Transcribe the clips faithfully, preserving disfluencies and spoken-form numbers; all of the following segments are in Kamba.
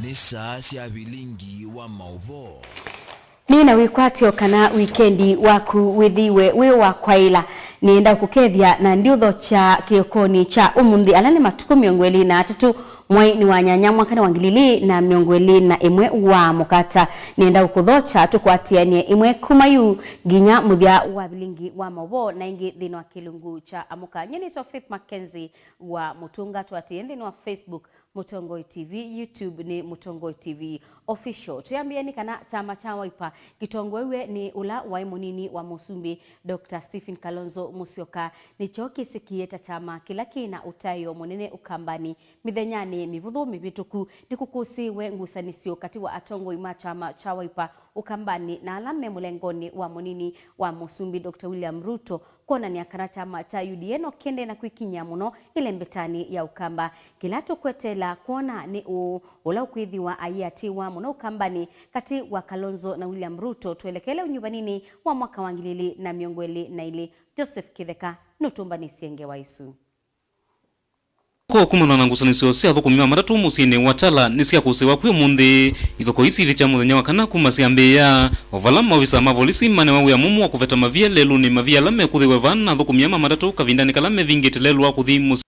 Nĩ saa sya vilingi wa maũvoo. Nĩ na wĩkwatyo kana wikendi waku wĩthĩiwe wĩ wa kwaĩla. Nĩenda kũkethya na ndiũthokya kĩokonĩ kya ũmũnthĩ, ala nĩ matukũ mĩongo ĩlĩ na atatũ, mwai nĩ wa nyanya, mwakanĩ wa ngili ilĩ na mĩongo ĩlĩ na ĩmwe wa mũkata. Nĩenda kũkũthokya tũkwatĩanĩe ĩmwe kuma yu nginya mũthya wa vilingi wa maũvoo, na ĩngĩ nthĩnĩ wa kĩlungu kya Amũka. Nyie nĩtwa Faith Mackenzie wa Mũtũnga. Tũatĩĩe nthĩnĩ wa Facebook, Mũtongoi T V, YouTube nĩ Mũtongoi T V Official. Twĩambĩe nĩ kana kyama kya Wiper kĩtongoew'e nĩ ũla waĩ mũnini wa Mũsumbĩ, Doctor Stephen Kalonzo Musyoka, nĩkyo kĩsĩkĩe ta kyama kĩla kĩ na ũtaĩo mũnene Ũkambanĩ. Mĩthenyanĩ mĩvũthũ mĩvĩtũku, nĩkũkũsĩĩwe ngusanĩsyo katĩ wa atongoi ma kyama kya Wiper Ũkambanĩ na ala me mũlengonĩ wa mũnini wa Mũsumbĩ, Doctor William Ruto, kwonany'a kana kyama kya U D A no kĩendee na kwĩkinyĩa mũno ĩlembetanĩ ya Ũkamba. Kĩla tũkweteela kwona nĩ ũũ ũla ũkwĩthĩwa aiatĩĩwa mũno Ũkambanĩ katĩ wa Kalonzo na William Ruto twelekele ũnyuvaninĩ wa mwaka wa ngili ilĩ na mĩongo ĩlĩ na ilĩ. Joseph Kĩtheka nũtũmbanĩsye ngewa ĩsu. Thoko kumana na ngusanĩsyo sya athũkũmi ma matatũ mũsyĩnĩ wa Tala nĩsyakũsĩĩwa kwĩ ũmũnthĩ. Ithoko ii syĩthĩkya mũthenya wa kana kuma syambĩĩa, o vala maovisa ma volisi manewa wĩa mũmũ wa kũveta mavia lelũnĩ. Mavia ala mekũthĩwe vaa na athũkũmi aa ma matatũ kavindanĩ kala mevingĩte lelũ wa kũthi mũsyĩ.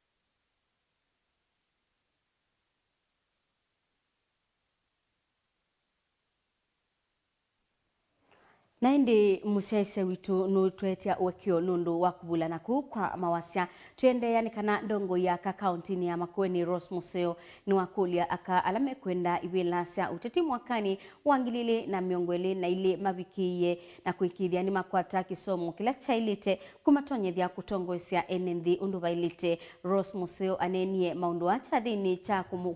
Na ĩndĩ mũsyaĩĩsya witũ nũtũetya ũekeo nũndũ wa kũvulana kũu kwa mawasya. Tũendeea nĩ kana ndongoi ya aka kaũntĩnĩ ya Makueni Rose Mũseo nĩwakũlya aka ala mekwenda ivĩla sya ũteti mwakanĩ wa ngili ilĩ na mĩongo ĩlĩ na ilĩ mavikĩĩe na kũĩkĩĩthya nĩmakwata kĩsomo kĩla kyaĩlĩte kũmatonyethya kũtongoesya ene nthĩ ũndũ vaĩlĩte. Rose Mũseo aneenie maũndũ aa kyathĩnĩ kya kũmũ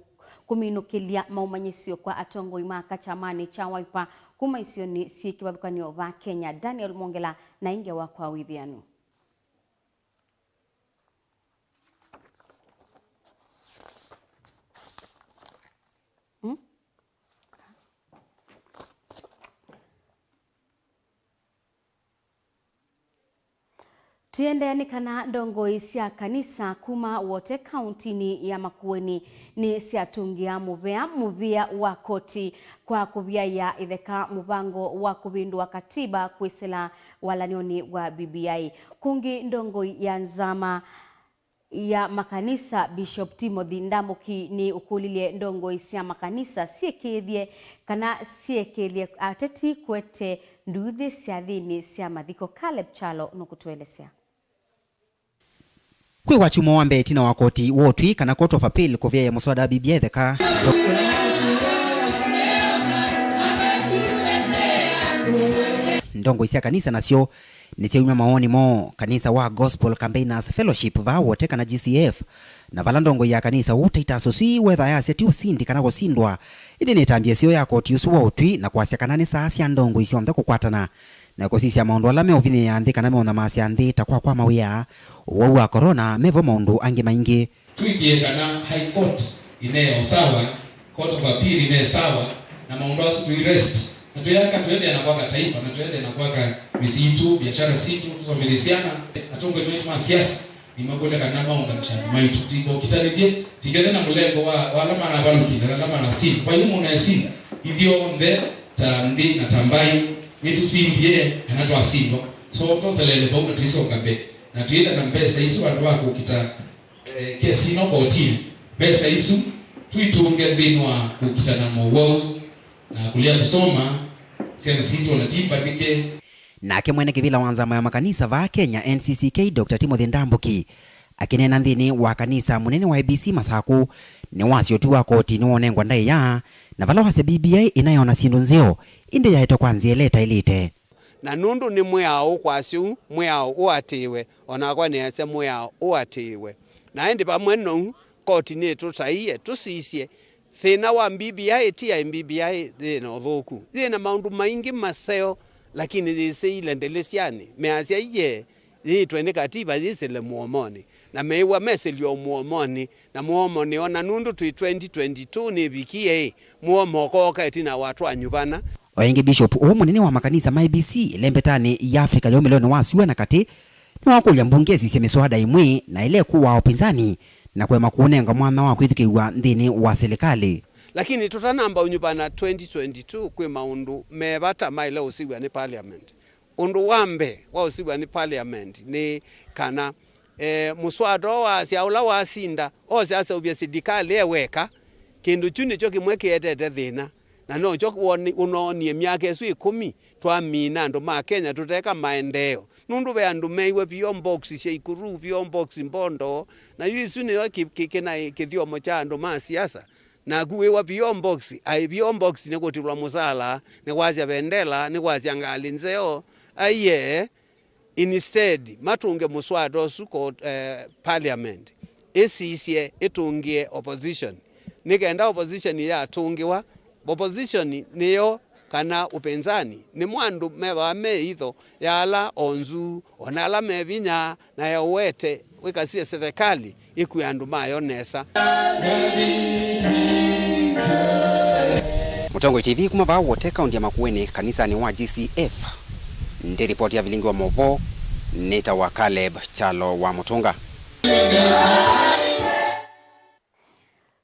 kũminũkĩlya maũmanyĩsyo kwa atongoi ma aka kyamanĩ kya Wiper kuma isionĩ syĩ kĩvathũkany'o va Kenya. Daniel Mwongela na ĩngĩ wakwa wĩthĩanu. Hmm? Tũiendeea nĩ kana ndongoi sya kanisa kuma Wote kaũntĩnĩ ya Makueni nĩsyatũngĩa mũvea mũvĩa wa koti kwa kũvyaĩa ĩtheka mũvango wa kũvĩndũa katiba kwĩsĩla walany'onĩ wa B B I. Kũngĩ, ndongoi ya nzama ya makanisa, Bishop Timothy Ndamũki, nĩ ũkũlilye ndongoi sya makanisa syĩkĩĩthye kana syĩkĩĩthye ateti kũete nduuthĩ syathĩnĩ sya mathiko. Caleb Kyalo nũkũtũelesya. Kwĩ wakyumwa wa mbee ĩtina wa koti wa ũtwi kana Court of Appeal kũvyaĩa mũswada wa B B I ĩtheka, ndongoi sya kanisa nasyo nĩsyaumya mawoni moo. Kanisa wa Gospel Campaigners Fellowship vaa Wote kana G C F, na vala ndongoi ya kanisa ũũ Titus Ũswii wethaa yasya ti ũsindi kana kũsindwa, ĩndĩ nĩ ĩtambya ĩseo ya koti ũsu wa ũtwi na kwasya kana nĩ saa sya ndongoi syonthe kũkwatana na kũsisya maũndũ ala meũvinyĩĩa nthĩ kana meũnyamasya nthĩ ta kwakwa mawĩa, ũwau wa corona, mevo maũndũ angĩ maingĩ. Tũĩkĩĩe kana High Court ĩnee o sawa, Court of Appeal ĩnee sawa, na maũndũ asu tũi rest, na tũyaka tũendee na kwaka taifa, na tũendee na kwaka mĩsyĩ itũ, biashara sitũ, tũsomethye syana, atongoi maitũ ma siasa, nĩmakũlya kana maũnganisye andũ maitũ, tikokĩtanĩthye, tikethe na mũlengo wa, wa ala manavalũkile na ala manasindwa. Vai ũmwe ũnaesinda, ithyonthe ta nthĩ na ta mbaĩ, nĩtũsindie kana twasindwa. So, twoseleele vau na tũisoka mbee, na twĩtha na mbesa isu vandũ va kũkita eh, kesi ĩno kotinĩ. Mbesa isu tũitũnge nthĩnĩ wa kũkitana mowau na kũlea kũsoma syana sitũ ona ti mbanĩke. Nake mwene kĩvĩla wa nzama ya makanisa vaa Kenya, N C C K, Doctor Timothy Ndambuki, akĩneena nthĩnĩ wa kanisa mũnene wa A B C Masakũ, nĩwasya ũtwi wa koti nĩwonengwa ndaĩa, na vala wasya B B I ĩnaĩ ona syĩndũ nzeo, ĩndĩ yaetwe kwa nzĩa ĩla ĩtaĩlĩte. Na nũndũ nĩ mwĩao ũkwasya ũu, mwĩao ũatĩĩwe, o nakwa nĩasya mwĩao ũatĩĩwe. Na ĩndĩ vamwe na ũu, koti nĩtũtaĩe tũsisye, thĩna wa B B I ti aĩ B B I yĩ na ũthũku. Yĩ na maũndũ maingĩ maseo, lakini yĩsĩile ndĩlĩsyanĩ. Measya, iye, yĩitwe nĩ katiba yĩsĩle mũomonĩ. Na meĩw'a mesĩlye o mũomonĩ, na mũomo nĩ ona nũndũ twĩ twenty twenty-two nĩvikie-ĩ, mũomo ũkooka ĩtina wa twanyuvana. O ĩngĩ, Bishop ũũ mũnene wa makanisa ma A B C ĩlembetanĩ ya Africa ya ũmĩlonĩ wa syũa na katĩ nĩwakũlya mbunge ĩsisye mĩswada ĩmwe na ĩla ĩkũaa ũpinzani na kũema kũũnenga mwanya wa kwĩthukĩĩw'a nthĩnĩ wa silikalĩ. Lakini tũtanamba ũnyuvana twenty twenty-two, kwĩ maũndũ me vata maĩle ũsiw'a nĩ parliament. Ũndũ wa mbee wa ũsiw'a nĩ parliament nĩ kana, eh, mũswada ũũ wasya ũla wasinda, osya aseũvya silikali e weka. Kĩndũ kyu nĩkyo kĩmwe kĩetete thĩna, na nokyo woni-, ũnoonie myaka ĩsu ĩkũmi twamina andũ ma Kenya tũteka maendeeo. Nũndũ ve andũ meiwe P O box sya ikuru, P O box mbondo, na yu isu nĩyo kĩ-, kĩ-, kĩna kĩthyomo kya andũ ma siasa. Naku wĩwa P O box, ai P O box nĩ kũtilwa mũsala, nĩ kwasya vendela, nĩ kwasya ngalĩ nzeo. Aiee, instead, matũnge mũswada ũsu ko, eh, parliament, ĩsisye ĩtũngĩe opposition. Nĩ kenda opposition yatũngĩwa, opposition nĩyo kana upinzani, nĩmo andũ methĩawa me ĩitho ya ala onzu, o na ala me vinya, na ya ũete wĩkasye serikali ĩkue andũ mayo nesa. Mũtongoi T V kuma vaa Wote, kaunti ya Makueni, kanisanĩ wa G C F. Ndi ripoti ya vilingi wa movoo, nĩtawa Caleb Kyalo wa Mũtũnga.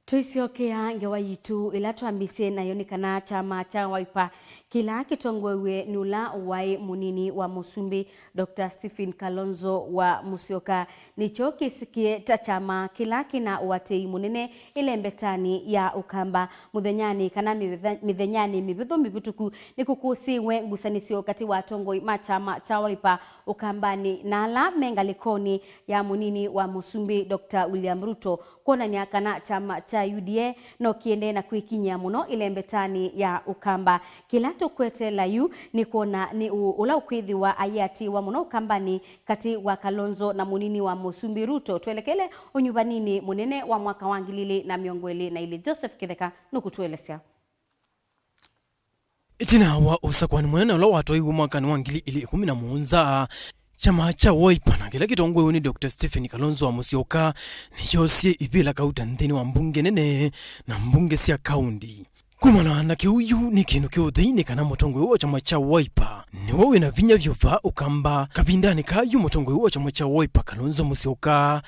Tũisyokea ngewa yitũ ĩla twambĩsye nayo nĩ kana kyama kya Wiper kĩla kĩtongoew'e nĩ ũla waĩ mũnini wa mũsumbĩ Doctor Stephen Kalonzo wa Musyoka nĩkyo kĩsĩkĩe ta kyama kĩla kĩna ũatĩĩi mũnene ĩlembetanĩ ya Ũkamba. Mũthenyanĩ kana mĩthe-, mĩthenyanĩ mĩvũthũ mĩvĩtũku nĩkũkũsĩĩwe ngusanĩsyo katĩ wa atongoi ma kyama kya Wiper Ũkambanĩ na ala me ngalĩkonĩ ya mũnini wa mũsumbĩ Doctor William Ruto kwonany'a kana kyama kya U D A no kĩendee na kwĩkinyĩa mũno ĩlembetanĩ ya Ũkamba. Kĩla tũkweteela yu nĩ kwona nĩ ũũ ũla ũkwĩthĩwa aiatĩĩwa mũno Ũkambanĩ katĩ wa Kalonzo na mũnini wa mũsumbĩ Ruto. Twelekele ũnyuvaninĩ mũnene wa mwaka wa ngili ilĩ na mĩongo ĩlĩ na ilĩ. Joseph Kĩtheka nũkũtũelesya. Ĩtina wa ũsakũani mũnene ũla watwaiwe mwakanĩ wa ngili ilĩ ikũmi na mũonza, kyama kya Wiper na kĩla kĩtongoew'e nĩ Doctor Stephen Kalonzo wa Musyoka nĩkyoosie ivĩla kauta nthĩnĩ wa mbunge nene na mbunge sya kaunti. Kumana na kĩu, yu nĩ kĩndũ kĩ ũthei nĩ kana mũtongoi wa kyama kya Wiper nĩwe wĩ na vinya vyũ vaa Ũkamba. Kavindanĩ kaa yu mũtongoi wa kyama kya Wiper Kalonzo Musyoka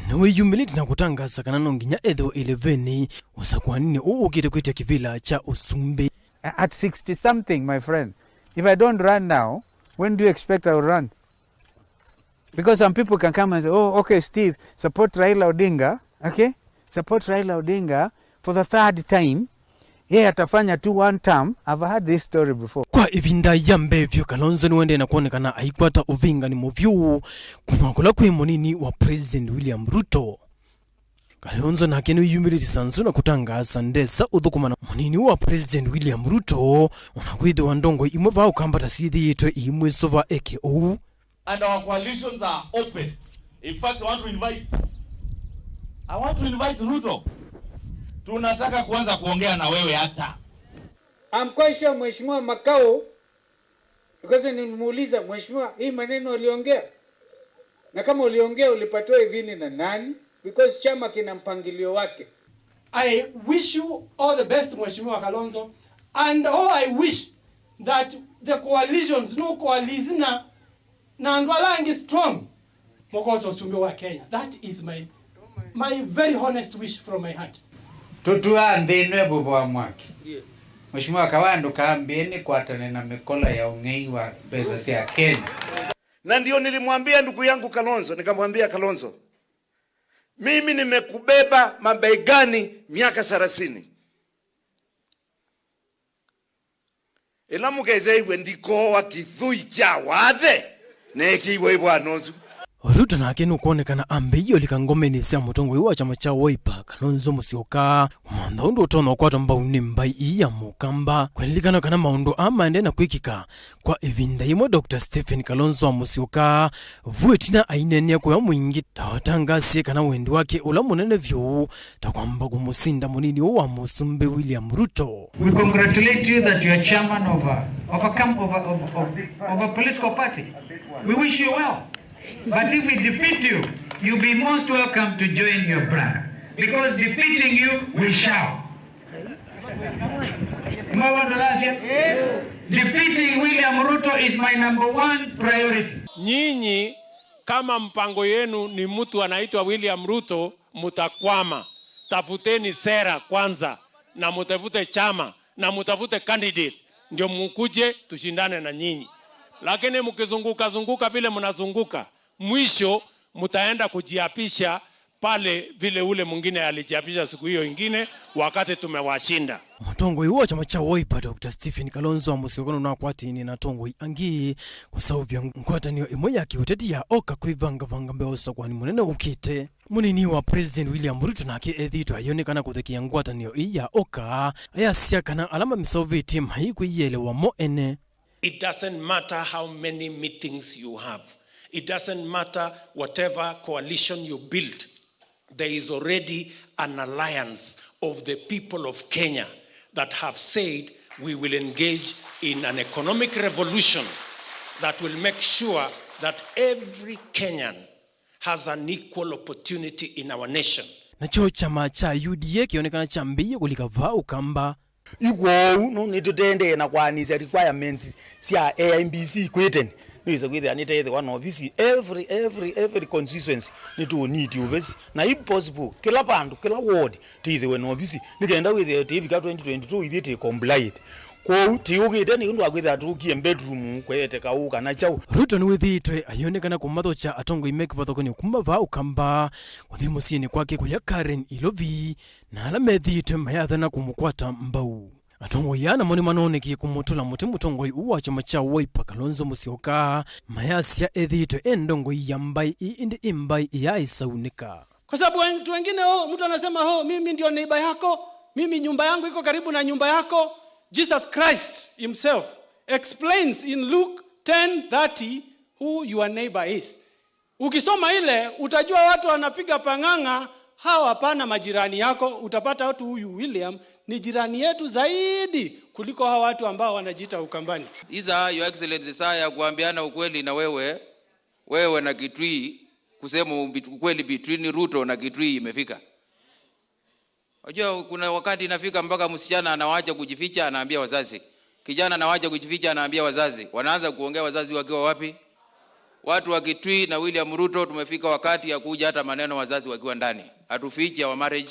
nĩwĩyumĩlĩtye na kũtangaasa kana no nginya ethĩwe ĩlevenĩ ũsakũaninĩ ũũ ũkĩte kwĩtya kĩvĩla kya ũsumbĩ. At sixty something, my friend, if I don't run now, when do you expect I will run? Because some people can come and say, "Oh, okay, Steve, support Raila Odinga, okay? Support Raila Odinga for the third time. Yeye atafanya tu one term." I've heard this story before. Kwa ĩvinda ya mbee vyũ, Kalonzo nĩwendee na kwonekana aikwata ũvĩngani mũvyũ kuma kũla kwĩ mũnini wa President William Ruto. Kalonzo nake nĩwĩyumĩlĩtye sanzu na kũtangaasa ndesa ũthũkũma na mũnini wa President William Ruto, ona kwĩthĩwa ndongoi imwe vaa Ũkamba ta syĩthĩĩtwe iimwĩsũva eke ũu. And our coalitions are open. In fact, I want to invite, I want to invite Ruto. Tunataka kuanza kuongea na wewe hata. I'm quite sure Mheshimiwa Makau, because nilimuuliza, "Mheshimiwa, hii maneno uliongea? Na kama uliongea, ulipatiwa idhini na nani?" Because chama kina mpangilio wake. I wish you all the best, Mheshimiwa Kalonzo, and all I wish that the coalitions no coalition na, na andũ ala angĩ strong mũkosa ũsumbĩ wa Kenya. That is my, my very honest wish from my heart. Tũtũaa nthĩ ĩno ĩvũvũa mwaki. Mheshimiwa Kawaya, ndũkambĩe nĩkwatane na mĩkola ya ũng'ei wa mbesa sya Kenya. Na ndio nilimwambia ndugu yangu Kalonzo, nikamwambia, "Kalonzo, mimi nimekubeba mabegani miaka thelathini. Ĩla mũkesew'a ndikooa kĩthũi kya wathe neekĩiwe ĩvwana ũsu." Ruto nake nũkwonekana ambĩie ũlika ngomenĩ sya mũtongoi wa kyama kya Wiper, Kalonzo Musyoka, kũmantha ũndũ ũtonya ũkwatwa mbau nĩ mbaĩ ii ya Mũkamba. Kwĩlilikana kana maũndũ aa maendee na kwĩkĩka kwa ĩvinda yĩmwe, Doctor Stephen Kalonzo wa Musyoka vu ĩtina aineenea kũya mũingĩ ta watangasie kana wendi wake ũla mũnene vyũ ta kwamba kũmũsinda mũnini ũũ wa mũsumbĩ William Ruto. We congratulate you that you are chairman of a, of a, camp, of a, of, of, of a political party. We wish you well. But if we defeat you, you'll be most welcome to join your brother. Because defeating you, we shall. Mwawa Dalasia, defeating William Ruto is my number one priority. Nyinyi, kama mpango yenu ni mtu anaitwa William Ruto, mtakwama. Tafuteni sera kwanza. na mutafute chama, na mutafute candidate, ndio mukuje tushindane na nyinyi. Lakini mkizunguka zunguka vile mnazunguka, mwisho mtaenda kujiapisha pale vile ule mwingine alijiapisha siku hiyo ingine wakati tumewashinda. Mũtongoi wa kyama kya Wiper, Doctor Stephen Kalonzo Musyoka, nũnakwatĩĩe na atongoi angĩ kũseũvya ngwatanĩo ĩmwe ya kĩũteti ya OKA kwĩvangavanga mbee wa ũsakũani mũnene ũkĩte. Mũnini wa President William Ruto nake ethĩĩtwe ayonekana kũthekeea ngwatanĩo ĩĩ ya OKA, ayasya kana ala mamĩseũvĩtye maikwĩyĩelewa mo ene. It doesn't matter how many meetings you have. It doesn't matter whatever coalition you build. There is already an alliance of the people of Kenya that have said we will engage in an economic revolution that will make sure that every Kenyan has an equal opportunity in our nation. Nakyo kyama kya U D A kĩonekana kyambĩĩe kũlika vaa Ũkamba. Ĩ kwoou, nũ nĩtũtendee na kũanĩsya requirements sya A I B C kwĩ tene. Nĩwĩsa kwĩthĩa nĩteethĩwa na ovisi every, every, every constituency nĩtũũniti ovisi. Na if possible, kĩla vandũ, kĩla ward, tĩthĩwe na ovisi. Nĩ kenda wĩthĩe tĩvika twenty twenty-two ithyĩ tĩ compliant. Kwoou, tĩũkĩte nĩ ũndũ wa kwĩthĩa tũkie bedroom, kwete kaũ kana kyaũ. Ruto nĩwĩthĩĩtwe ayonekana kũmathokya atongoi me kĩvathũkany'o kuma vaa Ũkamba kũthi mũsyĩnĩ kwake kũya Karen Ilovi, na ala methĩĩtwe mayathana kũmũkwata mbau. Atongoi aa namo nĩmanonekie kũmũtũla mũtĩ mũtongoi ũũ wa kyama kya Wiper, Kalonzo Musyoka, mayasya ethĩĩtwe e ndongoi ya mbaĩ ĩĩ, ĩndĩ ĩ mbaĩ ĩyaaĩsaunĩka. Kwa sababu watu wengine, oh, mtu anasema, "Oh, mimi ndio neighbor yako, mimi nyumba yangu iko karibu na nyumba yako." Jesus Christ himself explains in Luke ten thirty who your neighbor is. Ukisoma ile, utajua watu wanapiga pang'ang'a, hao hapana majirani yako, utapata watu huyu William ni jirani yetu zaidi kuliko hao watu ambao wanajiita Ukambani. Isa, Your Excellency, saa ya kuambiana ukweli na wewe, wewe na Kitui, kusema ubi-, ukweli between Ruto na Kitui imefika. Unajua, kuna wakati inafika mpaka msichana anawacha kujificha, anaambia wazazi. Kijana anawacha kujificha, anaambia wazazi. Wanaanza kuongea wazazi wakiwa wapi? Watu wa Kitui na William Ruto, tumefika wakati ya kuja hata maneno wazazi wakiwa ndani. Hatufichi our marriage.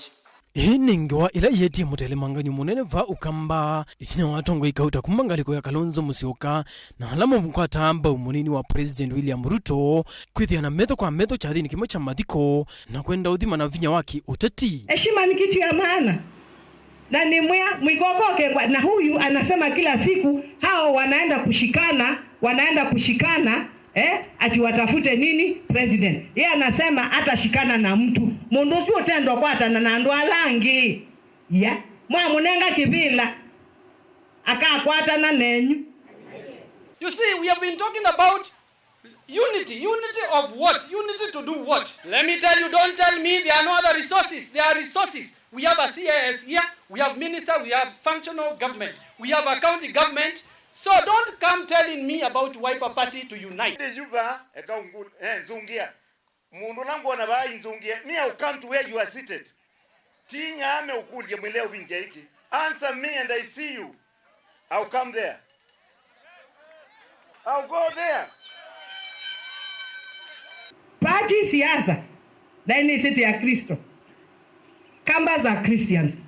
Ĩĩ nĩ ngewa ĩla ĩetie mũtelemangany'o mũnene vaa Ũkamba, ĩtina wa atongoi kauta kuma ngalĩko ya Kalonzo Musyoka na ala mamũkwataa mbau mũnini wa President William Ruto, kwĩthĩa na metho kwa metho kyathĩnĩ kĩmwe kya mathiko, na kwenda ũthima na vinya wa kĩ-ũteti. Heshima ni kitu ya maana. Na nimwĩa, mwikokoke kwa, na huyu anasema kila siku, hao wanaenda kushikana, wanaenda kushikana, eh, ati watafute nini? President. Yeye anasema hatashikana na mtu. Mũndũ ũcio ũtendwa kwatana na andũ ala angĩ. Ya. Mwamũnenga kĩvĩla. Akakwatana nenyu. You see, we have been talking about unity. Unity of what? Unity to do what? Let me tell you, don't tell me there are no other resources. There are resources. We have a C A S here. We have minister. We have functional government. We have a county government. So don't come telling me about Wiper Party to unite. Ndi yuva, eka ungu-, eh, nzungia. Mũndũ ũla ngwona vaa inzungie, me, I'll come to where you are seated. Ti nyaame ũkũlye mwĩle ũvingya ĩkĩ. Answer me and I see you. I'll come there. I'll go there. Party siasa, na nĩ city ya Kristo. Kambas are Christians.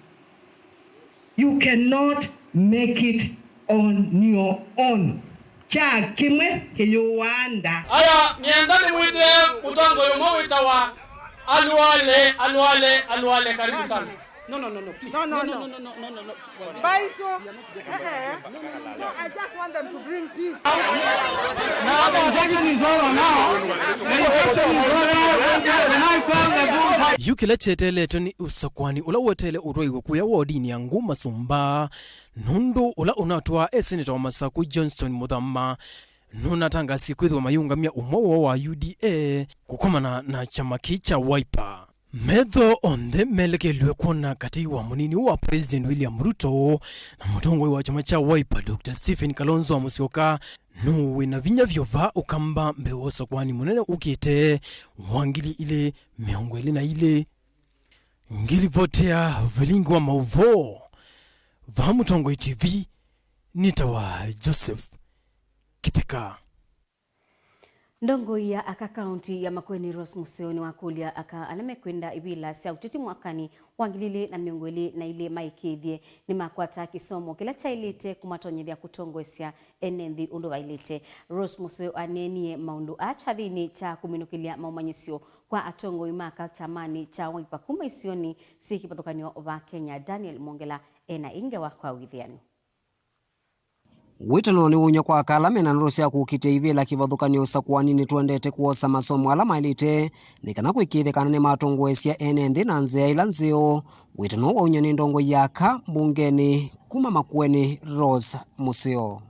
You cannot make it on your own. Kya kĩmwe kĩyũaa nda. Aya, nĩenda nĩmwĩtĩe mũtongoi ũmwe wĩtawa Aluale, Aluale, Aluale, karibu sana. No, no, no, no, please. No, no, no, no. Baito. No, I just want them to bring peace. Now the injection is over now. The injection is over. When I call the boom. Yu kĩla kyeteeletwe nĩ ũsakũani ũla weteele ũtwaiwe kũya wodinĩ ya Nguma Sumba, nũndũ ũla ũnatwaa e seneta wa Masaku Johnston Muthama nũnatangasie kwĩthĩwa mayĩũngamya ũmwe woo wa U D A kũkomana na kyama kĩĩ kya Wiper. Metho onthe melekelw'e kwona katĩ wa mũnini wa President William Ruto na mũtongoi wa kyama kya Wiper, Doctor Stephen Kalonzo wa Musyoka, nũũ wĩ na vinya vyũ vaa Ũkamba mbee wa ũsakũani mũnene ũkĩte wa ngili ilĩ mĩongo ĩlĩ na ilĩ. Ngilivotea vilingi wa maũvoo vaa Mũtongoi T V, nĩtawa Joseph Kĩtheka. Ndongoi ya aka kaunti ya Makueni Rose Museo nĩwakũlya aka ala mekwenda ivĩla sya ũteti mwakanĩ wa ngili ili na mĩongo ĩlĩ na ilĩ maĩkĩĩthye nĩmakwata kĩsomo kĩla kyaĩlĩte kũmatonyethya kũtongoesya ene nthĩ ũndũ vaĩlĩte. Rose Museo aneenie maũndũ aa kyathĩnĩ kya kũminũkĩlya maũmanyĩsyo kwa atongoi ma aka kyamanĩ kya Wiper kuma isionĩ syĩ kĩvathũkany'o va Kenya. Daniel Mwongela ena ĩ ngewa kwa wĩthĩanu. Wĩtano nĩwauny'a kwa aka ala mena ndoto sya kũkitĩa ivĩla kĩvathũkany'o ũsakũaninĩ. Twendete kwosa masomo ala maĩlĩte nĩ kana kwĩkĩĩthya kana nĩmatongoesya ene nthĩ na nzĩa ĩla nzeo. Wĩtano wauny'a nĩ ndongoi ya aka mbungenĩ kuma Makueni, Rose Museo.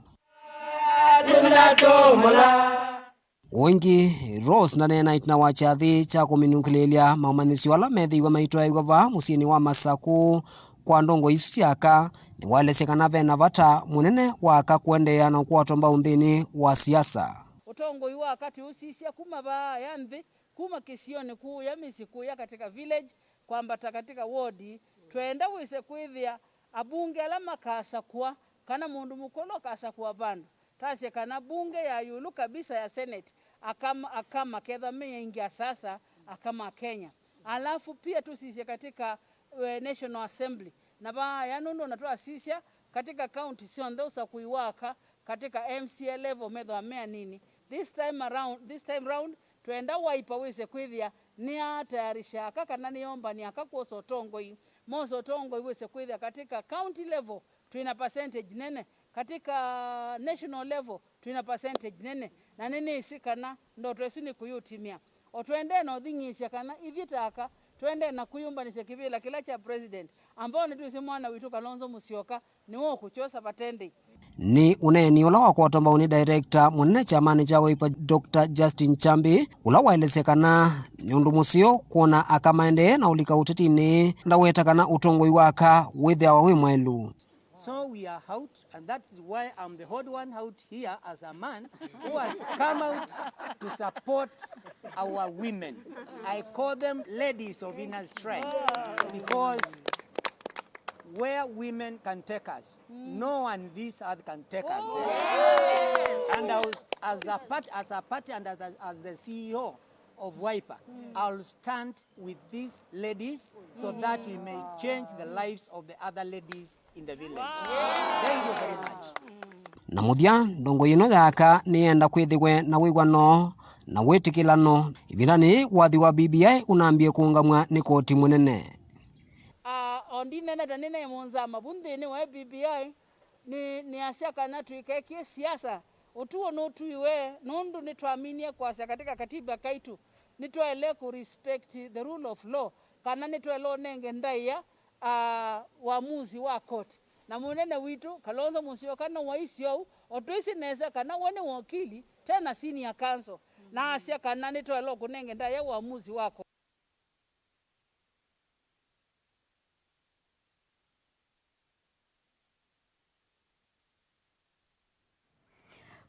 Ũngĩ, Rose ndaneena ĩtina wa kyathĩ kya kũminũkĩlĩĩlya maũmanyĩsyo ala methĩiwe maitwaĩw'a vaa mũsyĩnĩ wa Masakũ kwa ndongoi isu sya aka. Nĩwaelesya kana ve na vata mũnene wa aka kũendeea na ũkwatwa mbau nthĩnĩ wa siasa. Ũtongoi wa aka tũũsisya kuma vaaya nthĩ, kuma kĩsionĩ kũũya mĩsyĩ kũũya katika village, kwambata katika ward. Twenda wĩse kwĩthĩa abunge ala makasakũa, kana mũndũ mũkũlũ akasakũa vandũ, twasye kana bunge ya ĩũlũ kabisa ya Senate, aka, aka makethwa me aingĩ a sasa, aka ma Kenya. Alafu pia tũsisye katika, eh, National Assembly. Na vaaya nũndũ ona twasisya katika county syonthe ũsakũi wa aka katika M C A level methwa me anini. This time around, this time round, twenda Wiper wĩse kwĩthĩa nĩyatayarisha aka kana nĩyombany'a aka kwosa ũtongoi. Mosa ũtongoi wĩse kwĩthĩa katika county level twĩ na percentage nene, katika national level twĩ na percentage nene, na nĩnĩsĩ kana ndoto ĩsu nĩkũyũtimĩa. O tũendee na ũthing'ĩĩsya kana ithyĩ ta aka, tũendee na kwĩyũmbanĩsya kĩvĩla kĩla kya president, ambao nĩtwĩsĩ mwana witũ Kalonzo Musyoka nĩwe ũkũkyosa vate ndĩi. Nĩ ũneeni ũla wakwatwa mbau nĩ director mũnene kyamanĩ kya Wiper, Doctor Justin Chambi, ũla waelesya kana nĩ ũndũ mũseo kwona aka maendee na ũlika ũtetinĩ, ndaweta kana ũtongoi wa aka wĩthĩawa wĩ mwaĩlu. So we are out, and that's why I'm the odd one out here as a man who has come out to support our women. I call them ladies of inner strength because where women can take us, no one this earth can take us there. And I was, as a part, as a party and as, as the C E O of Wiper, I'll stand with these ladies so that we may change the lives of the other ladies in the village. Thank you very much. Na mũthya, ndongoi ĩno ya aka nĩyenda kwĩthĩwe na wĩw'ano na wĩtĩkĩlano. Ĩvindanĩ yĩĩ, wathi wa B B I ũnambie kũũngamw'a nĩ koti mũnene. Ah, o ndinenete nĩnaĩ mũnzama vu nthĩnĩ wa B B I, nĩ, nĩasya kana tũikekĩe siasa. Ũtuo nũtuiwe nũndũ nĩtwaminie kwasya katika katiba kaitũ nĩtwaĩle kũ respect the rule of law, kana nĩtwaĩle ũnenge ndaĩa, ah, wamuzi wa court. Na mũnene witũ Kalonzo Musyoka nĩwaisye ũu, o twĩsĩ nesa kana we nĩ wokili tena senior counsel, na asya kana nĩtwaĩle kũnenge ndaĩa wamuzi wa court.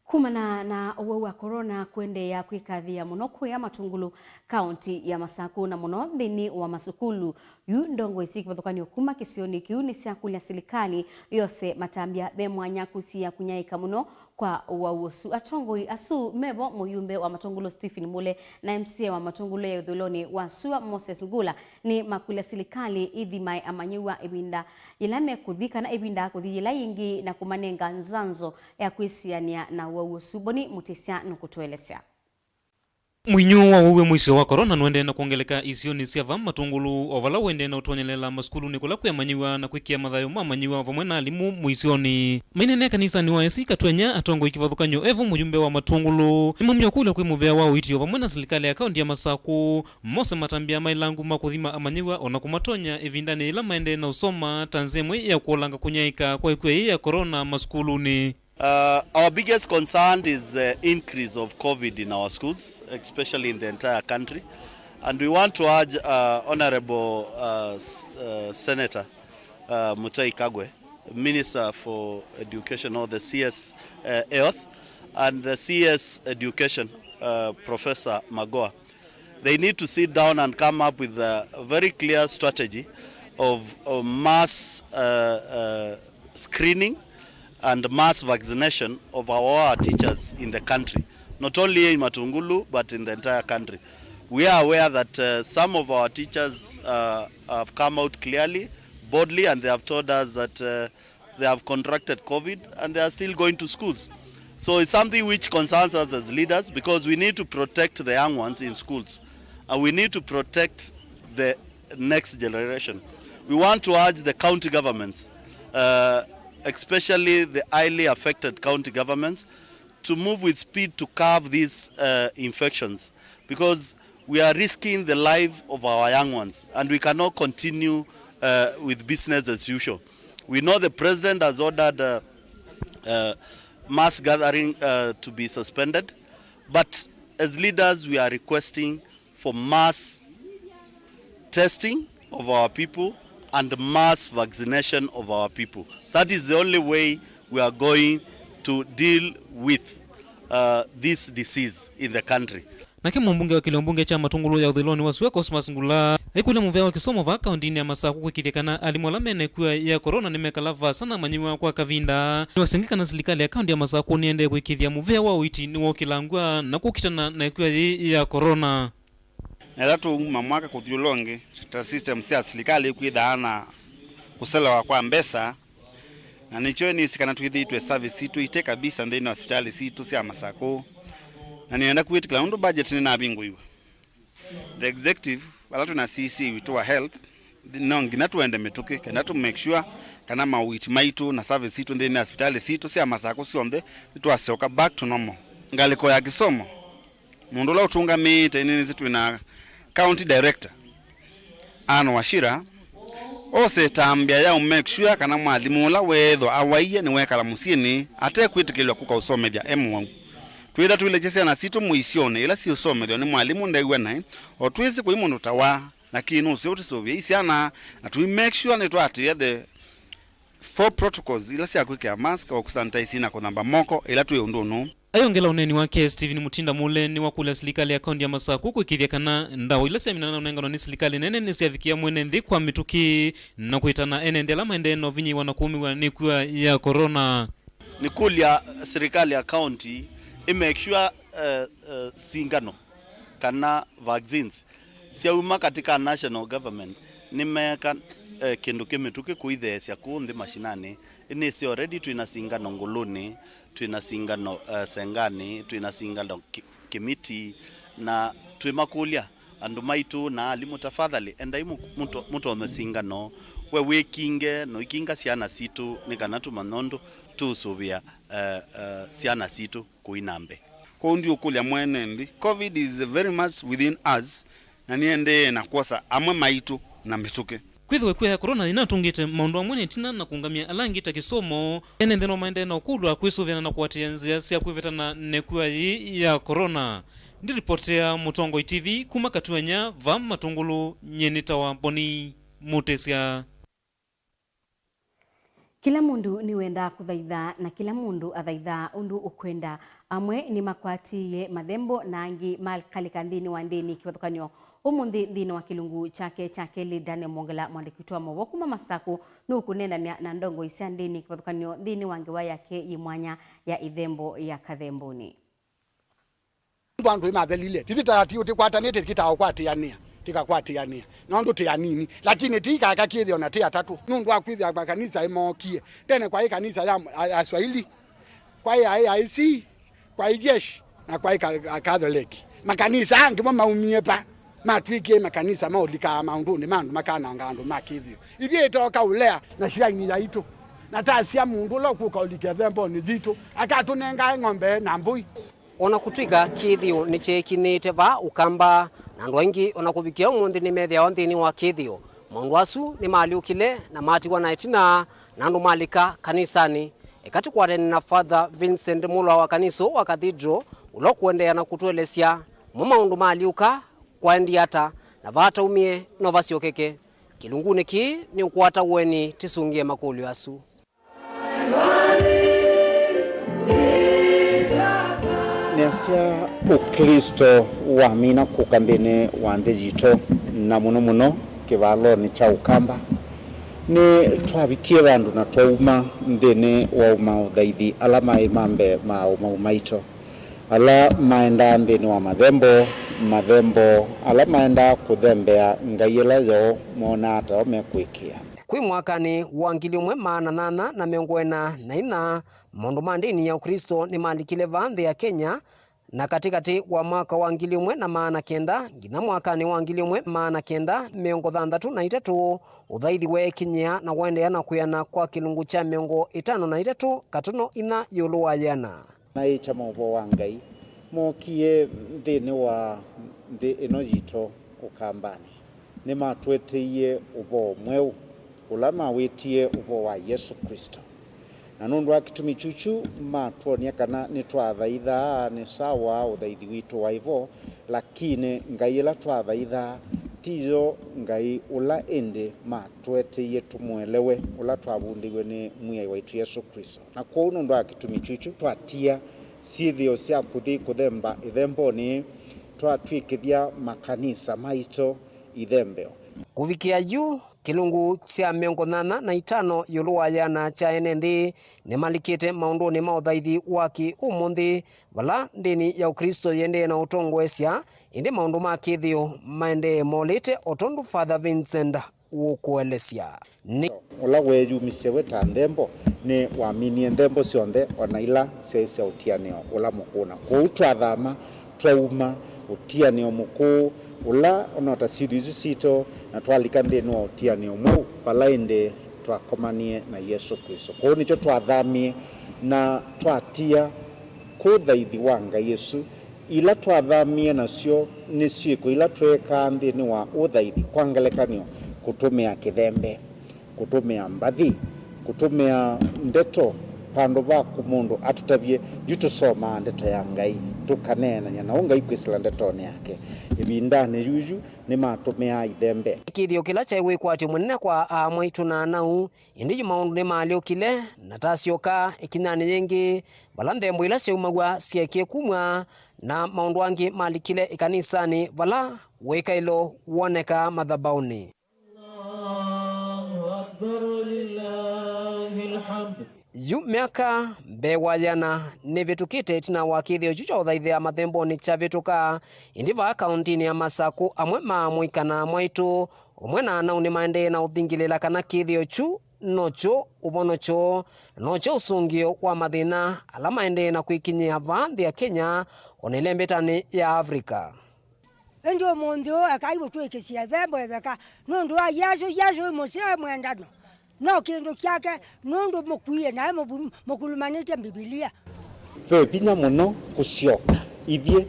Kumana na ũwau wa corona kũendeea kwĩkathĩa mũno kũya Matungulu, kaunti ya Masakũ, na mũno nthĩnĩ wa masukulu, yu ndongoi syĩ kĩvathũkany'o kuma kĩsionĩ kĩu nĩsyakũlya silikalĩ yose matambya me mwanya kũsiĩĩa kũnyaĩĩka mũno kwa ũwau ũsu. Atongoi asu mevo mũyumbe wa Matungulu Stephen Mule na M C A wa Matungulu ya ĩthũĩlonĩ wa sua Moses Ngula nĩmakũlya silikalĩ ĩthimae amanyĩw'a ĩvinda yĩla mekũthi kana ĩvinda ya kũthi yĩla yĩngĩ na kũmanenga nzanzo ya kwĩsianĩa na ũwau ũsu. Boni Mũtĩsya nũkũtũelesya. Mwĩnyũ wa ũwau wĩ mũisyo wa corona nũendee na kwongeleka isionĩ sya va Matungulu, o vala ũendee na ũtonyelela masukulunĩ kũla kwĩ amanyĩw'a na kwĩkĩa mathayũ ma amanyĩw'a vamwe na alimũ mũisyonĩ. Maineenea kanisanĩ wa A C Katwenya, atongoi kĩvathũkany'o evo mũyumbe wa Matungulu nĩmaumya kũlya kwĩ mũvea wa ũiiti o vamwe na silikalĩ ya kaunti ya Masakũ mose matambya ma ĩlangu ma kũthima amanyĩw'a o na kũmatonya ĩvindanĩ yĩla maendee na ũsoma ta nzĩa ĩmwe ya kũolanga kũnyaĩĩka kwa ĩkw'a yĩĩ ya corona masukulunĩ. Uh, our biggest concern is the increase of COVID in our schools, especially in the entire country. And we want to urge, uh, Honorable, uh, S-, uh, Senator, uh, Mutahi Kagwe, Minister for Education, or the C S, uh, Health, and the C S Education, uh, Professor Magoha, they need to sit down and come up with a very clear strategy of, of mass, uh, uh, screening and mass vaccination of our, our teachers in the country, not only here in Matungulu, but in the entire country. We are aware that uh, some of our teachers uh, have come out clearly, boldly, and they have told us that uh, they have contracted COVID and they are still going to schools. So it's something which concerns us as leaders, because we need to protect the young ones in schools, and we need to protect the next generation. We want to urge the county governments, uh, especially the highly affected county governments, to move with speed to curb these uh, infections, because we are risking the life of our young ones, and we cannot continue uh, with business as usual. We know the president has ordered uh, uh, mass gathering uh, to be suspended, but as leaders, we are requesting for mass testing of our people and mass vaccination of our people. That is the only way we are going to deal with uh, this disease in the country. Nake mũmbunge wa kĩlio mbunge kya Matungulu ya ũthũĩlonĩ wa sua, Cosmas Ngula, aikũlya mũvea wa kĩsomo vaa kaũntĩnĩ ya Masakũ kwĩkĩthya kana alimũ ala mena ĩkw'a ya corona nĩmekala vaasa na amanyĩw'a kwa kavinda. Nĩwasengĩ kana silikalĩ ya kaũntĩ ya Masakũ nĩendee kwĩkĩthya mũvea wa ũiiti nĩwokĩlangw'a na kũkitana na ĩkw'a yĩĩ ya corona. Na ĩla tũuma mwaka kũthi ũla ũngĩ, ta system sya silikalĩ ikwĩthaa na kũselewa kwa mbesa, na nĩkyo nĩsĩ kana twĩthĩĩtwe service sitũ ite kabisa nthĩnĩ wa sipitalĩ sitũ sya Masakũ, na nĩenda kwĩtĩkĩla nũndũ budget nĩnavingũiwe. The executive, vala twĩ na C C witũ wa health, no nginya tũende mĩtũkĩ kenda tũ make sure kana mauiiti maitũ na service sitũ nthĩnĩ wa sipitalĩ sitũ sya Masakũ syonthe nĩtwasyoka back to normal. Ngalĩko ya kĩsomo, mũndũ ũla ũtũngamĩĩte nĩnĩsĩ twĩ na county director, Ann Wachira, ose ĩtambya ya ũ make sure kana mwalimũ ũla weethwa awaie nĩwekala mũsyĩnĩ ate kwĩtĩkĩlw'a kũka ũsomethya e mũwau. Twĩtha tũilekye syana sitũ mũisyonĩ ĩla siũsomethw'a nĩ mwalimũ ndew'a naĩ, o twĩsĩ kũi mũndũ ta wa, lakini nũseo tũsũvĩe i syana na tũi make sure nĩtwaatĩĩa the four protocols ila sya kwĩkĩa mask, o kũsanitize na kũthamba moko ĩla twĩ ũndũnũ. Ayongela ũneeni wake, Stephen Mutinda Mule nĩwakũlya silikalĩ ya kaũntĩ ya Masakũ kwĩkĩthya kana ndawa ila syaminana na ũnenganwa nĩ silikalĩ nene nĩsyavikĩa mwene nthĩ kwa mĩtũkĩ na kwĩtana ene nthĩ ala maendee na ũvinyĩĩwa na kũũmĩw'a nĩ ĩkw'a ya corona. Nĩkũlya silikalĩ ya kaũntĩ ĩ make sure eh, eh, singano kana vaccines syauma katika national government nĩmeeka eh, kĩndũ kĩ mĩtũkĩ kũitheesya kũũ nthĩ mashinanĩ. Nĩsĩ already twĩ na singano Ngũlũnĩ, twĩ na singano eh, Senganĩ, twĩ na singano Ki- Kĩmiti, na twĩmakũlya andũ maitũ na alimũ, tafadhali endai mũ- mũto- mũtonye singano, we wĩkinge, noikinga syana sitũ nĩ kana tũmanye ũndũ tũũsũvĩa eh, eh, syana sitũ kũi na mbee. Kwoou ndiũkũlya mwene nthĩ, covid is very much within us, na nĩendee na kwosa amwe maitũ na mĩtũkĩ. Kwĩthĩwa ĩkw'a ya corona yĩnatũngĩte maũndũ amwe na ĩtina na kũũngamya ala angĩ ta kĩsomo, ene nthĩ no maendee na ũkũlw'a kwĩsũvĩana na kũatĩĩa nzĩa sya kwĩvetana na ĩkw'a yĩĩ ya corona. Ndiripotea Mũtongoi T V kuma Katuanya va Matũngũlũ, nyie nĩtawa Boni Mũtĩsya. Kĩla mũndũ nĩwendaa kũthaitha, na kĩla mũndũ athaithaa ũndũ ũkwenda. Amwe nĩmakwatĩĩe mathembo, na angĩ makalĩka nthĩnĩ wa ndĩni kĩvathũkany'o. Ũmũnthĩ nthĩnĩ wa kĩlungu kyake kya kelĩ, Daniel Mwongela, mwandĩki witũ wa maũvoo kuma Masakũ, nũkũneenany'a na ndongoi sya ndĩni kĩvathũkany'o nthĩnĩ wa ngewa yake yĩ mwanya ya ĩthembo ya Kathembũnĩ. Nũndũ andũ nĩmathelile, tithitati ũtĩkwatanĩte, tĩkĩtaa ũkwatĩanĩa, tĩkakwatĩanĩa, nũndũ tĩ anini, lakini ti ikaka kĩthĩo na tĩ atatũ, nũndũ wa kwĩthĩa makanisa ĩmookie. Tene kwaĩ kanisa ya, ya, ya Swahili, kwaĩ ya A I C, kwaĩ Jeshi, na kwaĩ ka, ka, Catholic. Makanisa angĩ mo maumie pa, matw'ĩkie makanisa maũlikaa maũndũnĩ ma andũ makananga andũ ma kĩthĩo. Ithyĩ ĩtoka ũlea na shrine yaitũ, na tasya mũndũ ũla ũkũka ũlike thembonĩ yitũ, akatũnengae ng'ombe na mbũi. O na kũtw'ĩka kĩthĩo nĩkyeekinĩte vaa Ũkamba, na andũ aingĩ o na kũvikĩa ũmũnthĩ nĩmethĩawa nthĩnĩ wa kĩthĩo, maũndũ asu nĩmalyũkile na matiwa na ĩtina, na andũ malika kanisanĩ. Eka tũkwatene na Father Vincent Mulwa wa kanisa wa Cathedral, ũla ũkũendeea na kũtũelesya mo maũndũ malyũka kwaendie ata, na vaa taumie no vasyokeke. Kĩlungunĩ kĩĩ nĩũkwata ũeni tĩsũngĩe makũlyo asu. Nĩasya Ũklĩsto wamina kũka nthĩnĩ wa nthĩ yitũ, na mũno mũno kĩvalonĩ kya Ũkamba. Nĩtwavikie vandũ na twauma nthĩnĩ wa ũmaũthaithi ala maĩ ma mbee ma ũmau maitũ. Ala maendaa nthĩnĩ wa mathembo, mathembo ala maendaa kũthembea ngai ĩla yoo monaa ta o mekwĩkĩa. Kwĩ mwakanĩ wa ngili ĩmwe maana nyanya na mĩongo ĩna na inya, maũndũ ma ndĩni ya Ũklĩsto nĩmalikile vaa nthĩ ya Kenya, na katĩkatĩ wa mwaka wa ngili ĩmwe na maana kenda nginya mwakanĩ wa ngili ĩmwe maana kenda mĩongo thanthatũ na itatũ, ũthaithi weekinyĩa na waendeea na kwĩana kwa kĩlungu kya mĩongo ĩtano na itatũ katono inya ĩũlũ wa yĩana. Naĩkya maũvoo wa Ngai mookie nthĩnĩ wa nthĩ ĩno yitũ Ũkambanĩ. Nĩmatũeteie ũvoo mweũ, ũla mawĩtie ũvoo wa Yesũ Klĩsto. Na nũndũ wa kĩtumi kyũkyu, matwony'a kana nĩtwathaithaa nĩ sawa ũthaithi witũ waĩ vo, lakini Ngai ĩla twathaithaa ti yo Ngai ũla ĩndĩ matũeteie tũmũelewe, ũla twavundĩiwe nĩ Mwĩai waitũ Yesũ Klĩsto. Na kwoou nũndũ wa kĩtumi kyũkyu, twatia syĩthĩo sya kũthi kũthemba ĩthembonĩ, twatw'ĩkĩthya makanisa maitũ ithembeo. Kũvikĩa yu, kĩlungu kya mĩongo nyanya na itano ĩũlũ wa yĩana kya ene nthĩ nĩmalikĩte maũndũnĩ ma ũthaithi wa kĩ-ũmũnthĩ, vala ndĩni ya Ũklĩsto yĩendee na ũtongoesya, ĩndĩ maũndũ ma kĩthĩo maendee molĩte, o tondũ Father Vincent ũkũelesya. Nĩ ũla weeyumisye we ta nthembo, nĩwaminie nthembo syonthe, o na ila syaĩ sya ũtianĩo ũla mũkũũ. Na kwoou twathama, twauma ũtianĩo mũkũũ ũla ũnota syĩthĩo isu sitũ, na twalika nthĩnĩ wa ũtianĩo mweũ, vala ĩndĩ twakomanie na Yesũ Klĩsto. Kwoou nĩkyo twathamie na twatia kũthaithi wa Ngai ĩsu. Ila twathamie nasyo nĩ syĩko ila tweekaa nthĩnĩ wa ũthaithi, kwa ngelekany'o, kũtũmĩa kĩthembe, kũtũmĩa mbathi, kũtũmĩa ndeto vandũ va kũ mũndũ atũtavye. Yu tũsomaa ndeto ya Ngai, tũkaneenany'a na ũ Ngai kwĩsĩla ndetonĩ yake. Ĩvindanĩ yuyu nĩmatũmĩaa ithembe. Kĩthĩo kĩla kyaĩ wĩkwatyo mũnene kwa aa mwaitũ na anau, ĩndĩ yu maũndũ nĩmaalyũkile, na tasyoka ĩkinyanĩ yĩngĩ, vala nthembo ila syaumaw'a syeekie kumw'a, na maũndũ angĩ malikile ĩkanisanĩ vala wĩkaĩlo wonekaa mathabaũnĩ. Allahu Akbar, walillahil hamd. Yu myaka mbee wa yĩana nĩvĩtũkĩte ĩtina wa kĩthĩo kyu kya ũthaithĩa mathembonĩ kyavĩtũka, ĩndĩ vaa kaũntĩnĩ ya Masakũ, amwe ma amũika na amwaitũ ũmwe na anau nĩmaendee na ũthingĩlĩla kana kĩthĩo kyu nokyo ũvonokyo, nokyo ũsũngĩo wa mathĩna ala maendee na kwĩkinyĩa vaa nthĩ ya Kenya, o na ĩlembetanĩ ya Africa. Ĩndĩ ũmũnthĩ ũũ, ekai ũtw'ĩkĩsye ĩthembo ĩtheka nũndũ wa Yesũ. Yesũ wĩ mũseo, wĩ mwendano, no kĩndũ kyake, nũndũ mũkuie naĩ mũvu-, mũkulumanĩtye Mbivilia. Ve vinya mũno kũsyoka ithyĩ.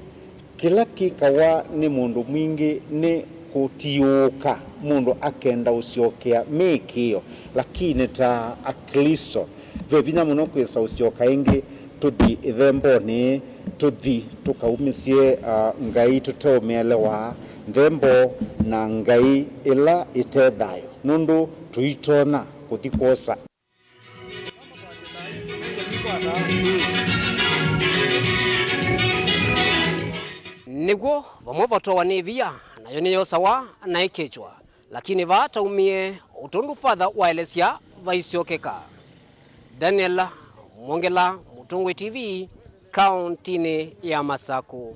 Kĩla kĩkawa nĩ mũndũ mwingĩ nĩ kũtiũũka mũndũ akenda ũsyokea mĩĩkĩĩo, lakini ta Aklĩsto, ve vinya mũno kwĩsa ũsyoka ĩngĩ, tũthi ĩthembonĩ, tũthi tũkaumĩsye, ah, Ngai tũteũmĩelewa nthembo na Ngai ĩla ĩte thayũ, nũndũ tũitonya kũthi kwosa. Nĩw'o vamwe vatowa nĩ ĩvia, nayo nĩyosawa na ĩkĩkĩwa, lakini vaa taumie, o tondũ Father waelesya, vaisyokeka. Daniel Mwongela, Mũtongoi T V, kaũntĩnĩ ya Masakũ.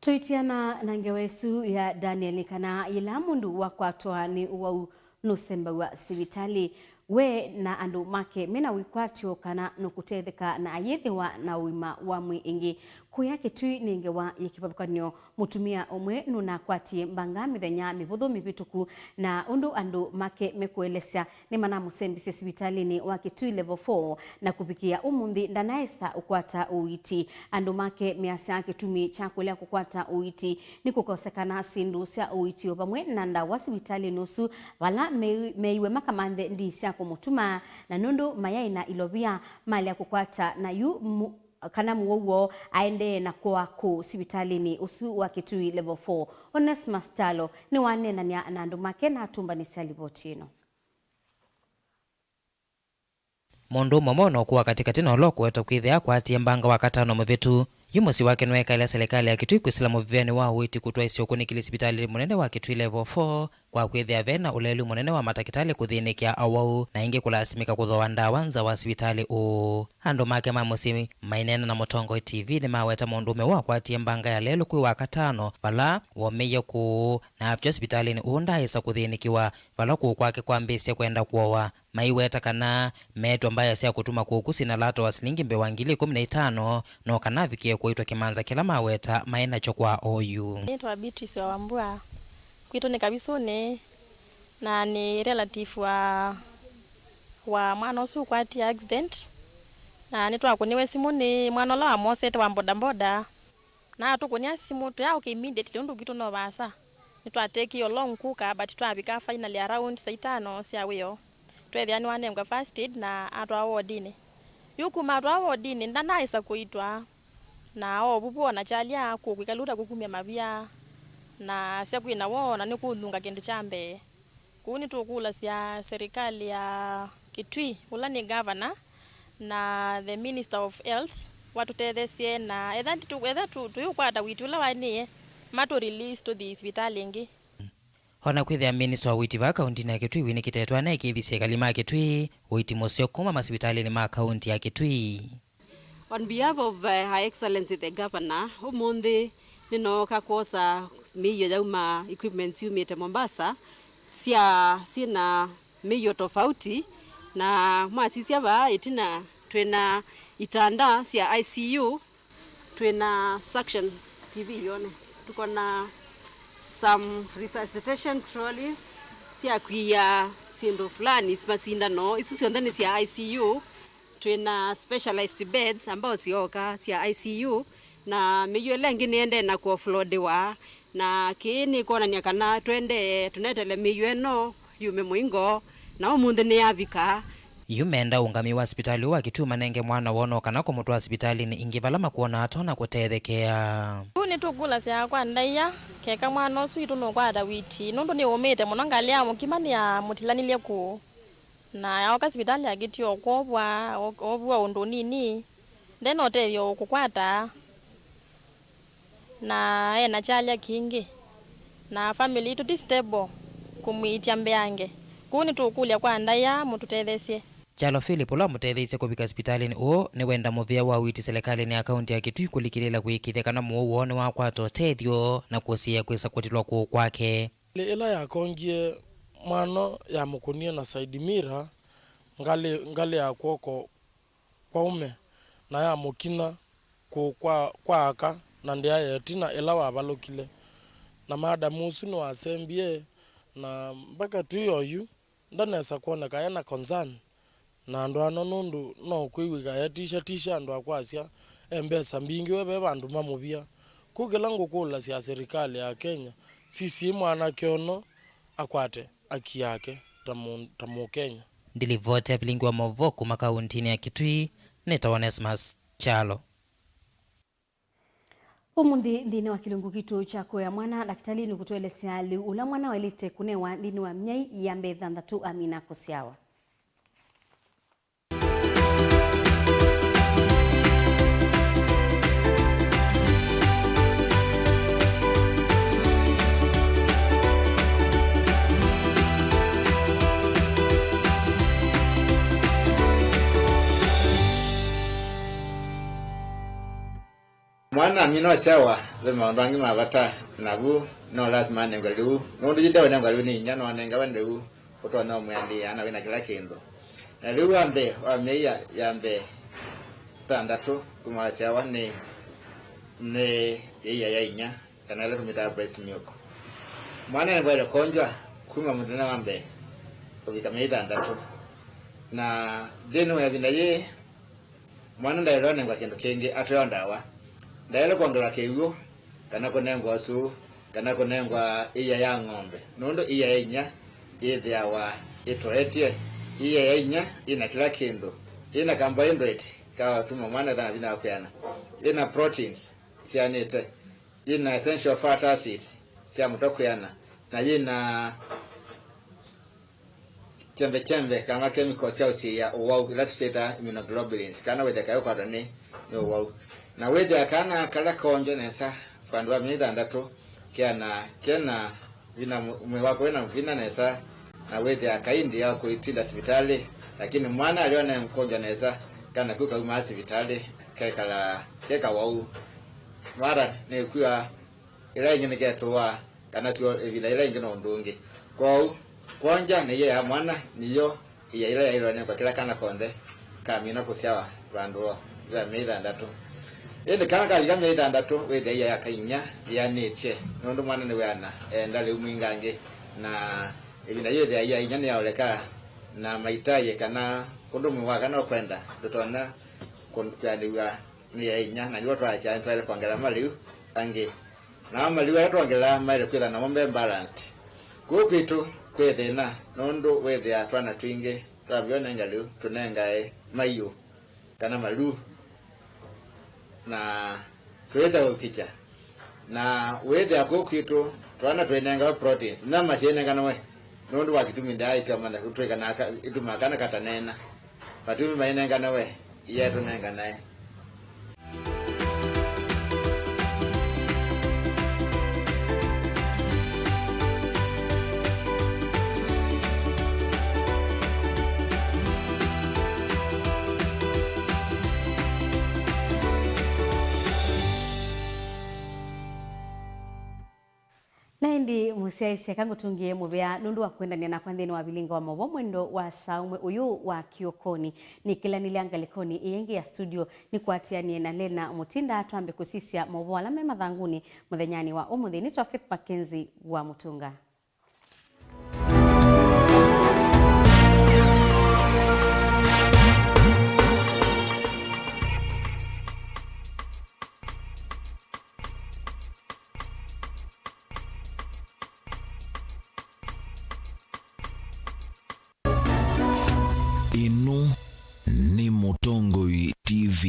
Tũitiana na ngewa ĩsu ya Daniel, nĩ kana yĩla mũndũ wakwatwa nĩ ũwau nũsembaw'a sivitalĩ. We na andũ make mena wĩkwatyo kana nũkũtetheka na ayĩthĩwa na ũima wa mwĩĩ ĩngĩ. Kũya Kĩtui nĩ ngewa yĩ kĩvathũkany'o. Mũtumĩa ũmwe nũnakwatie mbanga mĩthenya mĩvũthũ mĩvĩtũku, na ũndũ andũ make mekũelesya, nĩmanamũsembisye sivitalĩnĩ wa Kĩtui Level four, na kũvikĩa ũmũnthĩ ndanaesa ũkwata ũiiti. Andũ make measya kĩtumi kya kũlea kũkwata ũiiti nĩ kũkosekana syĩndũ sya ũiiti o vamwe na ndawa sivitalĩnĩ ũsu, vala me-, meeiwe makamanthe ndii sya kũmũtuma, na nũndũ mayaĩ na ilovia, malea kũkwata na yu mu-, kana mũwau woo aendee na kũa kũũ sivitalĩnĩ ũsu wa Kĩtui Level four. Onesmus Kyalo nĩwaneenany'a na andũ make na atũmbanĩsya livoti ĩno. Mũndũ ũmwe mwana ũkũwa katĩkatĩ na ũla ũkũwetwa kwĩthĩa akwatie mbanga Wakatano mũvĩtu, yu mũsyĩ wake nĩweekaĩle silikalĩ ya Kĩtui kwĩsĩla mũvĩvĩanĩ wa ũiiti kũtwaĩsya ũkunĩkĩli sivitalĩ mũnene wa Kĩtui Level four, kwa kwĩthĩa ve na ũlelu mũnene wa matakĩtalĩ kũthĩnĩkĩa awau na ĩngĩ kũlasimĩka kũthooa ndawa nza wa sivitalĩ ũũ. Andũ make ma mũsyĩ maineena na Mũtongoi T V nĩmaweta mũndũũme ũũ wakwatie mbanga ya lelũ kwĩ Wakatano vala womeie kũũ na avika sivitalĩnĩ ũũ ndaaĩsa kũthĩnĩkĩwa, vala kũũ kwake kwambĩĩsye kwenda kũoa. Maiweta kana meetwa mbaĩa sya kũtuma kũũ kũu syĩna lato wa silingi mbee wa ngili ĩkũmi na itano, no kana avikie kũitwa kĩmanza kĩla maweta maĩ nakyo kwa oyu. Nĩtwa Beatrice wa Wambua. Kwitũ nĩ Kavisũnĩ, na nĩ relative wa, wa mwana ũsu ũkwatie accident. Na nĩtwakũniwe simũ nĩ mwana ũla wamwosete wa bodaboda. Na atũkũnĩa simũ, tũyaũka immediately, ũndũ kwitũ no vaasa. Nĩtwatekĩe long kũka, but twavika finally around saa itano sya wĩoo. Tweethĩa nĩwanengwa first aid na atwawa wodinĩ. Yu kuma atwawa wodinĩ, ndanaaĩsa kũitwa, na oovuvu ona kyalya kũkwĩka luta kũkumya mavia, na asya kwĩna woo, na nĩkũnunga kĩndũ kya mbee. Kũu nĩtũkũlasya serikali ya Kitui, ũla nĩ governor, na the Minister of Health, watũtetheesye, na etha tũ-, etha tũ-, tũyũkwata ũiiti ũla waĩnĩe, matũ release tũthi sivitalĩ ĩngĩ. O na kwĩthĩa minista wa ũiiti vaa kaũntinĩ ya Kitui Winnie Kitetwa nĩaĩkĩĩthisye ekali ma Kitui ũiiti mũseo kuma masivitalĩnĩ ma kaũnti ya Kitui. On behalf of, uh, Her Excellency the Governor, ũmũnthĩ nĩnooka kwosa mĩio yauma, equipments yumĩte Mombasa, sya, syĩna mĩio tofauti, na mwasisya vaa ĩtina twĩna itanda sya I C U, twĩna suction T V yone, tukona some resuscitation trolleys sya kwia syĩndũ fulani, masindano, isu syonthe nĩ sya I C U. Twĩna specialized beds ambao syoka sya I C U, na mĩio ĩla ĩngĩ nĩendee na kũoffloadiwa, na kĩĩ nĩkwonany'a kana twendee tũnetele mĩio ĩno yume mũingo, na ũmũnthĩ nĩyavika. Yu menda ũngamĩi wa sipitalĩ ũũ wa Kitui manenge mwana woo no kana kũmũtwaa sipitalĩnĩ ingĩ vala makwona atonya kũtethekea. Yu nĩtũkũlasya kwa ndaĩa, keka mwana ũsu witũ nũkwata witi, nũndũ nĩũmĩte mũno, ngalĩ ya mũkima nĩyamũtilanilye kũũ. Na aoka sivitalĩ akĩtio kwovwa, o-, ovwa ũndũ ũnini, nde na ũtethyo ũkũkwata, na e na kyalya kingĩ, na family yitũ ti stable kũmwĩĩtya mbeange. Kwoou nĩtũũkũlya kwa ndaĩa mũtũtetheesye. Kyalo Philip, ũla wamũtetheeisye kũvika sipitalĩnĩ ũũ, nĩwenda mũvĩa wa ũiiti silikalĩnĩ ya kaũnti ya Kitui kũlikĩlĩĩla kũĩkĩĩthya kana mũwau woo nĩwakwata ũtethyo na kũsiĩĩa kwĩsa kũtilwa kũũ kwake. Ngalĩ ĩla yakongie mwana yamũkũnie na side mirror, ngalĩ, ngalĩ ya kw'oko kwa ũme, na yamũkinya kũũ kwa, kwa aka na ndĩa ya ĩtina ĩla wavalũkile. Na madam ũsu nĩwasembie, na mbaka twĩ oyu ndanesa kwoneka ena concern. Na andũ ano nũndũ no kwĩw'ĩka etisha tisha andũ akwasya e mbesa mbingĩ we ve vandũ mamũvia. Kwoou kĩla ngũkũlasya silikalĩ ya Kenya sisiĩ mwanake ũno akwate aki yake ta mũ-, ta Mũkenya. Ndilivoti ya vilingi wa maũvoo kuma kaũntinĩ ya Kitui nĩtawa Onesmus Kyalo. Ũmũnthĩ nthĩnĩ wa kĩlungu kitũ kya kũea mwana, ndakĩtalĩ nĩkũtũelesya lĩu ũla mwana waĩlĩte kũnewa nthĩnĩ wa myei ya mbee thanthatũ amina kũsyawa. Mwana amina ũsyawa, ve maũndũ angĩ ma vata, na vu no lasima anengwe lĩu, nũndũ yu ndeũnengwa lĩu nĩ inyia, no anengawe lĩu ũtonya ũmwĩandĩĩa na wĩna kĩla kĩndũ. Na lĩu wa mbee wa myei ya, ya mbee thanthatũ kuma wasyawa nĩ, nĩ ĩia ya inyia, kana ĩla tũmĩtaa breast milk. Mwana nĩvaĩle konjwa kuma mũthenya wa mbee kũvika myei thanthatũ. Na nthĩnĩ wa ĩvinda yĩĩ, mwana ndaĩle ũnengwa kĩndũ kĩngĩ ateo ndawa. Ndaĩle kwongelwa kĩw'ũ, kana kũnengwa ũsũũ, kana kũnengwa ĩia ya ng'ombe, nũndũ ĩia ya inyia yĩthĩawa ĩtoetye. Ĩia ya inyia yĩna kĩla kĩndũ. Yĩna carbohydrate ka ũtuma mwana ethĩwa na vinya wa kwĩana. Yĩna proteins syanĩte. Yĩna essential fat acids sya mũtwe kwĩana. Na yĩna kyembe kyembe kana chemicals sya ũsiĩĩa ũwau, ila tũsyĩtaa immunoglobulins, kana wĩthĩa kaĩ ũkwatwa nĩ, nĩ ũwau. Na wĩthĩa kana kala konjwe nesa vandũ va myei thanthatũ, keana, kena Vinya mu-, mwĩĩ waku wĩna vinya nesa, na wĩthĩa kaindi ya kũitinda sivitalĩ, lakini mwana alĩwa ne ngũnzwa nesa, kana ku kaumaa sivitalĩ, kekala ke kawau. Mara nĩkw'a ĩla ĩngĩ nĩketũaa, kana syo ĩvinda ĩla ĩngĩ no ũndũ ũngĩ. Kwoou, kwongya nĩ ĩa mwana, nĩyo ĩa ĩla yaĩlwe nĩ kwa kĩla kana konthe kamina kũsyawa vandũ o ya myei thanthatũ. Ĩndĩ kana kavika myei thanthatũ, wĩthĩa ĩa ya kainyia yĩanĩtye, nũndũ mwana nĩwĩana eenda lĩu mwingangĩ, na ĩvinda yĩthĩa ĩa inyia nĩyaoleka na maitaĩ kana ũndũ mwĩĩ wa kana ũkwenda ndũtonya kũ-, kwĩanĩw'a nĩ ya inyia, na nĩw'o twasya nĩtwaĩle kwongela malĩu angĩ. Namo malĩu ala twongelaa maĩle kwĩthwa namo me balanced. Kũu kwitũ kwĩ thĩna, nũndũ wĩthĩa twana twingĩ twambĩĩa ũnenga lĩu tũnengae maiũ kana maluu, na tũyĩthaũkĩkya. Na wĩthĩa kũu kwitũ twana tũinengawe proteins, nyama syainenganawe nũndũ wa kĩtumi ndaĩa sya ũmantha kũtw'ĩka na aka-, itumaa kana kataneena. Matumi mainenganawe, ĩyee tũnenganae. Na ĩndĩ mũsyaĩĩsya, eka ngũtũngĩe mũvea nũndũ wa kwendany'a nakwa nthĩnĩ wa vilinga wa maũvoo mwendo wa saa ũmwe ũyũ wa kĩokonĩ. Nĩkĩlanĩlya ngalĩkonĩ ĩĩ ĩngĩ ya studio, nĩkwatĩanĩe na Lena Mũtinda twambe kũsisya maũvoo ala me mathangũnĩ mũthenyanĩ wa ũmũnthĩ. Nĩtwa Faith Mackenzie wa Mũtũnga. Ĩno nĩ Mũtongoi T V.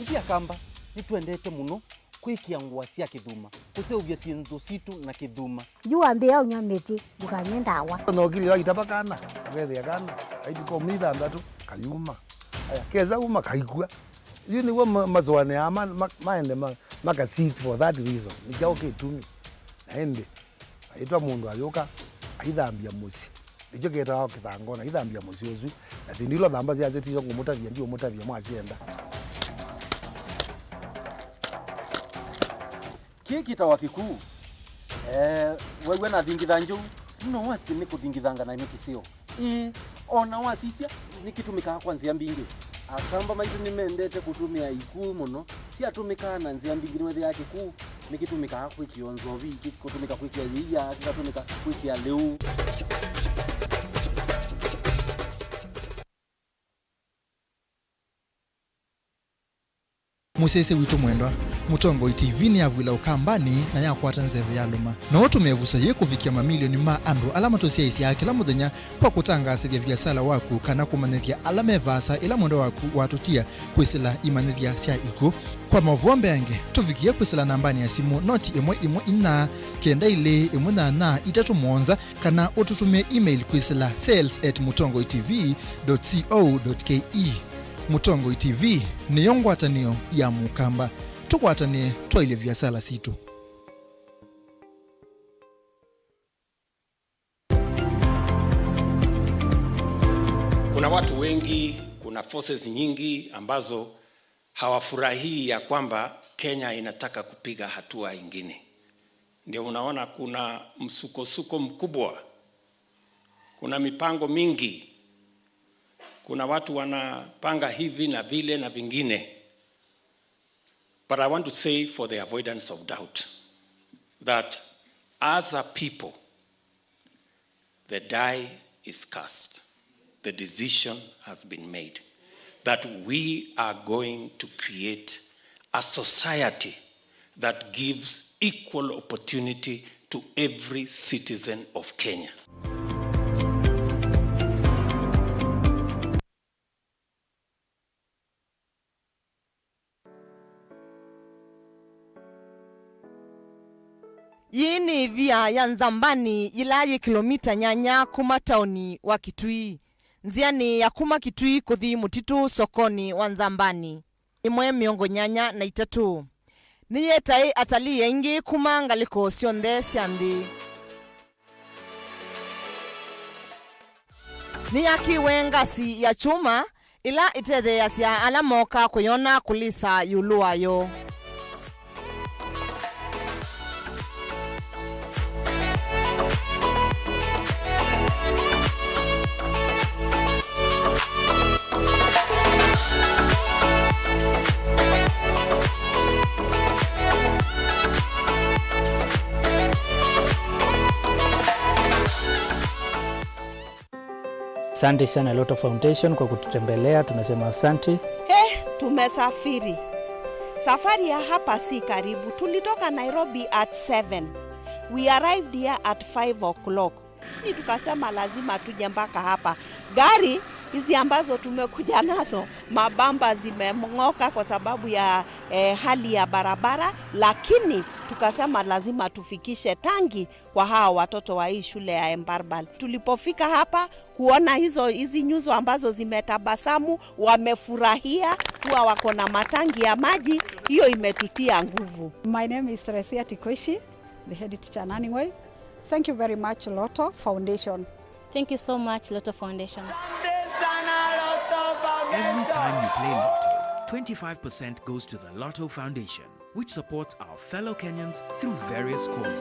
Ithyĩ Akamba nĩtwendete mũno kwĩkĩa ngũa sya kĩthuma, kũseũvya syĩndũ sitũ na kĩthuma. Yu wambĩĩa ũnyw'a mĩtĩ, ndũkanywe ndawa. Nokili wakitava kana, ũkethĩa kana, kaitũ ka myei thanthatũ, kayuma. Aya, kesa uma, kaikw'a. Yu nĩw'o ma-, masũanĩaa ma-, ma-, maende ma-, maka seek for that reason. Nĩ kyaũ kĩtumi? Na ĩndĩ, aitwa mũndũ ayũka, aithambya mũsyĩ. Nĩkyo kĩtawa kĩthangona, aithambya mũsyĩ ũsu. Na syĩndũ ila ũthamba syasyo tisyo ngũmũtavya, ndiũmũtavya mwasyenda. Kĩĩ kĩtawa kĩkuu. Eh, wew'a nathingitha njũu, no wasye nĩ kũthingithanga na nĩ kĩseo. Ĩĩ, o na wasisya, nĩkĩtũmĩkaa kwa nzĩa mbingĩ. Akamba maitũ nĩmendete kũtũmĩa ikuu mũno. Syatũmĩkaa na nzĩa mbingĩ, nĩwethĩaa kĩkuu nĩkĩtũmĩkaa kwĩkĩa nzovi, kĩkũtũmĩka kwĩkĩa yĩia, kĩkatũmĩka kwĩkĩa lĩu. Mũsyaĩĩsya witũ mwendwa, Mũtongoi T V nĩyavw'ĩla Ũkambanĩ na yakwata nzeve yalũma. No ũtũme ĩvuso yĩĩ kũvikĩa mamilioni ma andũ ala matũsyaĩĩsyaa kĩla mũthenya kwa kũtangaasĩthya viasala waku kana kũmanyĩthya ala me vaasa ĩla mwendwa waku watũtia kwĩsĩla imanyĩthya sya ikw'ũ. Kwa maũvoo mbeange, tũvikĩe kwĩsĩla nambanĩ ya simũ noti ĩmwe ĩmwe inya, kenda ilĩ ĩmwe nyanya itatũ mũonza, kana ũtũtũmĩe email kwĩsĩla sales at mũtongoi T V dot co dot K E. Mũtongoi T V nĩyo ngwatanĩo ya Mũkamba. Tũkwatanĩe twaĩlye viasala sitũ. Kuna watu wengi, kuna forces nyingi ambazo hawafurahii ya kwamba Kenya inataka kupiga hatua ingine. Ndio unaona kuna msukosuko mkubwa, kuna mipango mingi, kuna watu wanapanga hivi na vile na vingine. But I want to say, for the avoidance of doubt, that as a people, the die is cast. The decision has been made that we are going to create a society that gives equal opportunity to every citizen of Kenya. Yĩĩ nĩ ĩvia ya Nzambani yĩla yĩ kĩlomita nyanya kuma taoni wa Kitui. nzĩanĩ ya kuma Kitui kũthi Mũtitũ sokonĩ wa Nzambani, ĩmwe mĩongo nyanya na itatũ. Nĩyĩetae atalii aingĩ kuma ngalĩko syonthe sya nthĩ. Nĩyakĩwe ngasi ya kyuma ĩla ĩtetheeasya ala mooka kũyona kũlisa ĩũlũ wayo. Asante sana Lotto Foundation kwa kututembelea, tunasema asante. Eh, tumesafiri. Safari ya hapa si karibu. Tulitoka Nairobi at seven. We arrived here at five o'clock. Ni tukasema lazima tuje mpaka hapa. Gari hizi ambazo tumekuja nazo, mabamba zimeng'oka kwa sababu ya, eh, hali ya barabara, lakini tukasema lazima tufikishe tangi kwa hawa watoto wa hii shule ya Embarbal. Tulipofika hapa, kuona hizo, hizi nyuso ambazo zimetabasamu, wamefurahia kuwa wako na matangi ya maji, hiyo imetutia nguvu. My name is Teresia Tikweshi, the head teacher, Nanyuki. Thank you very much, Lotto Foundation. Thank you so much, Lotto Foundation. Every time you play Lotto, twenty-five percent goes to the Lotto Foundation, which supports our fellow Kenyans through various causes.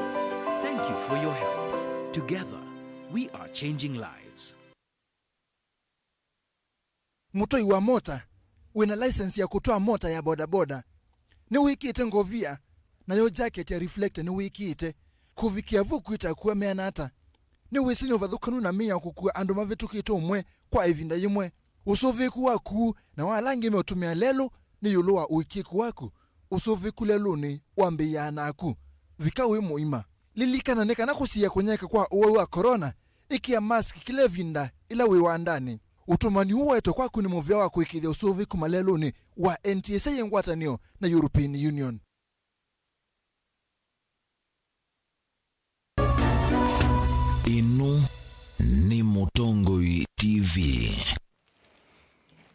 Thank you for your help. Together, we are changing lives. Mũtoi wa mota wĩna license ya kũtwaa mota ya bodaboda nĩwĩkĩte ngovia, nayo jacket ya reflector nĩwĩkĩte. Kũvikĩa vu kwĩta kũameana ata? Nĩwĩsĩ nĩ ũvathũkanu na mĩao kũkua andũ mavĩtũkĩte ũmwe kwa ĩvinda yĩmwe. Ũsũvĩĩku waku na wa ala angĩ meũtũmĩa lelũ nĩ ĩũlũ wa ũĩkĩĩku waku. Ũsũvĩĩku lelũnĩ wambĩĩaa naku. Vika wĩ mũima. Lilikana nĩ kana kũsiĩĩa kũnyaĩĩka kwa ũwau wa corona, ĩkĩa mask kĩla ĩvinda ĩla wĩ wandanĩ. Ũtũmani ũũ waetwe kwaku nĩ mũvĩa wa kũĩkĩĩthya ũsũvĩĩku malelũnĩ wa N T S A yĩ ngwatanĩo na European Union. Ĩno nĩ Mũtongoi T V.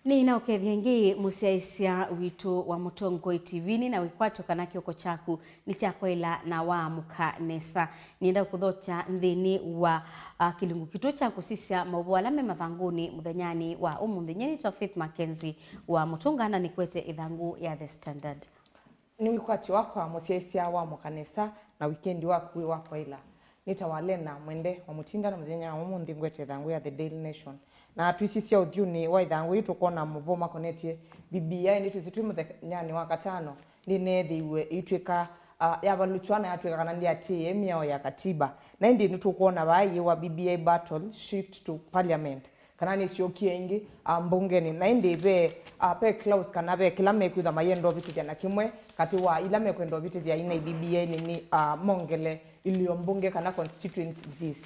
Nĩnaũkethya ĩngĩ mũsyaĩĩsya witũ wa Mũtongoi T V, nĩna wĩkwatyo kana kĩoko kyaku nĩ kya kwaĩla na waamũka nesa. Nĩenda kũthokya nthĩnĩ wa, ah, kĩlungu kitũ kya kũsisya maũvoo ala me mathangũnĩ mũthenyanĩ wa ũmũnthĩ. Nyie nĩtwa Faith Mackenzie wa Mũtũnga na nĩkwete ĩthangũ ya The Standard. Nĩ wĩkwatyo wakwa mũsyaĩĩsya waamũka nesa na wikendi waku wĩ wa kwaĩla. Nĩtawa Lena Mwende wa Mũtinda na mũthenya wa ũmũnthĩ ngwete ĩthangũ ya The Daily Nation. Na twĩsisya ũthyũnĩ wa ĩthangũ yĩĩ tũkwona maũvoo makonetye B B I, ĩndĩ twĩsĩ twĩ mũthenyanĩ wa katano nĩneethĩiwe ĩitw'ĩka, ah, yavalũkywa na yatw'ĩka kana ndĩatĩĩe mĩao ya katiba. Na ĩndĩ nĩtũkwona vaa ĩyĩwa B B I battle shift to parliament. Kana nĩsyokie ĩngĩ, ah, mbungenĩ. Na ĩndĩ ve, ah, ve clause kana ve kĩla mekwĩtha mayenda ũvĩtĩthya, na kĩmwe katĩ wa ila mekwenda ũvĩtĩthya ina B B I nĩ, nĩ, ah, mongele ilio mbunge kana constituencies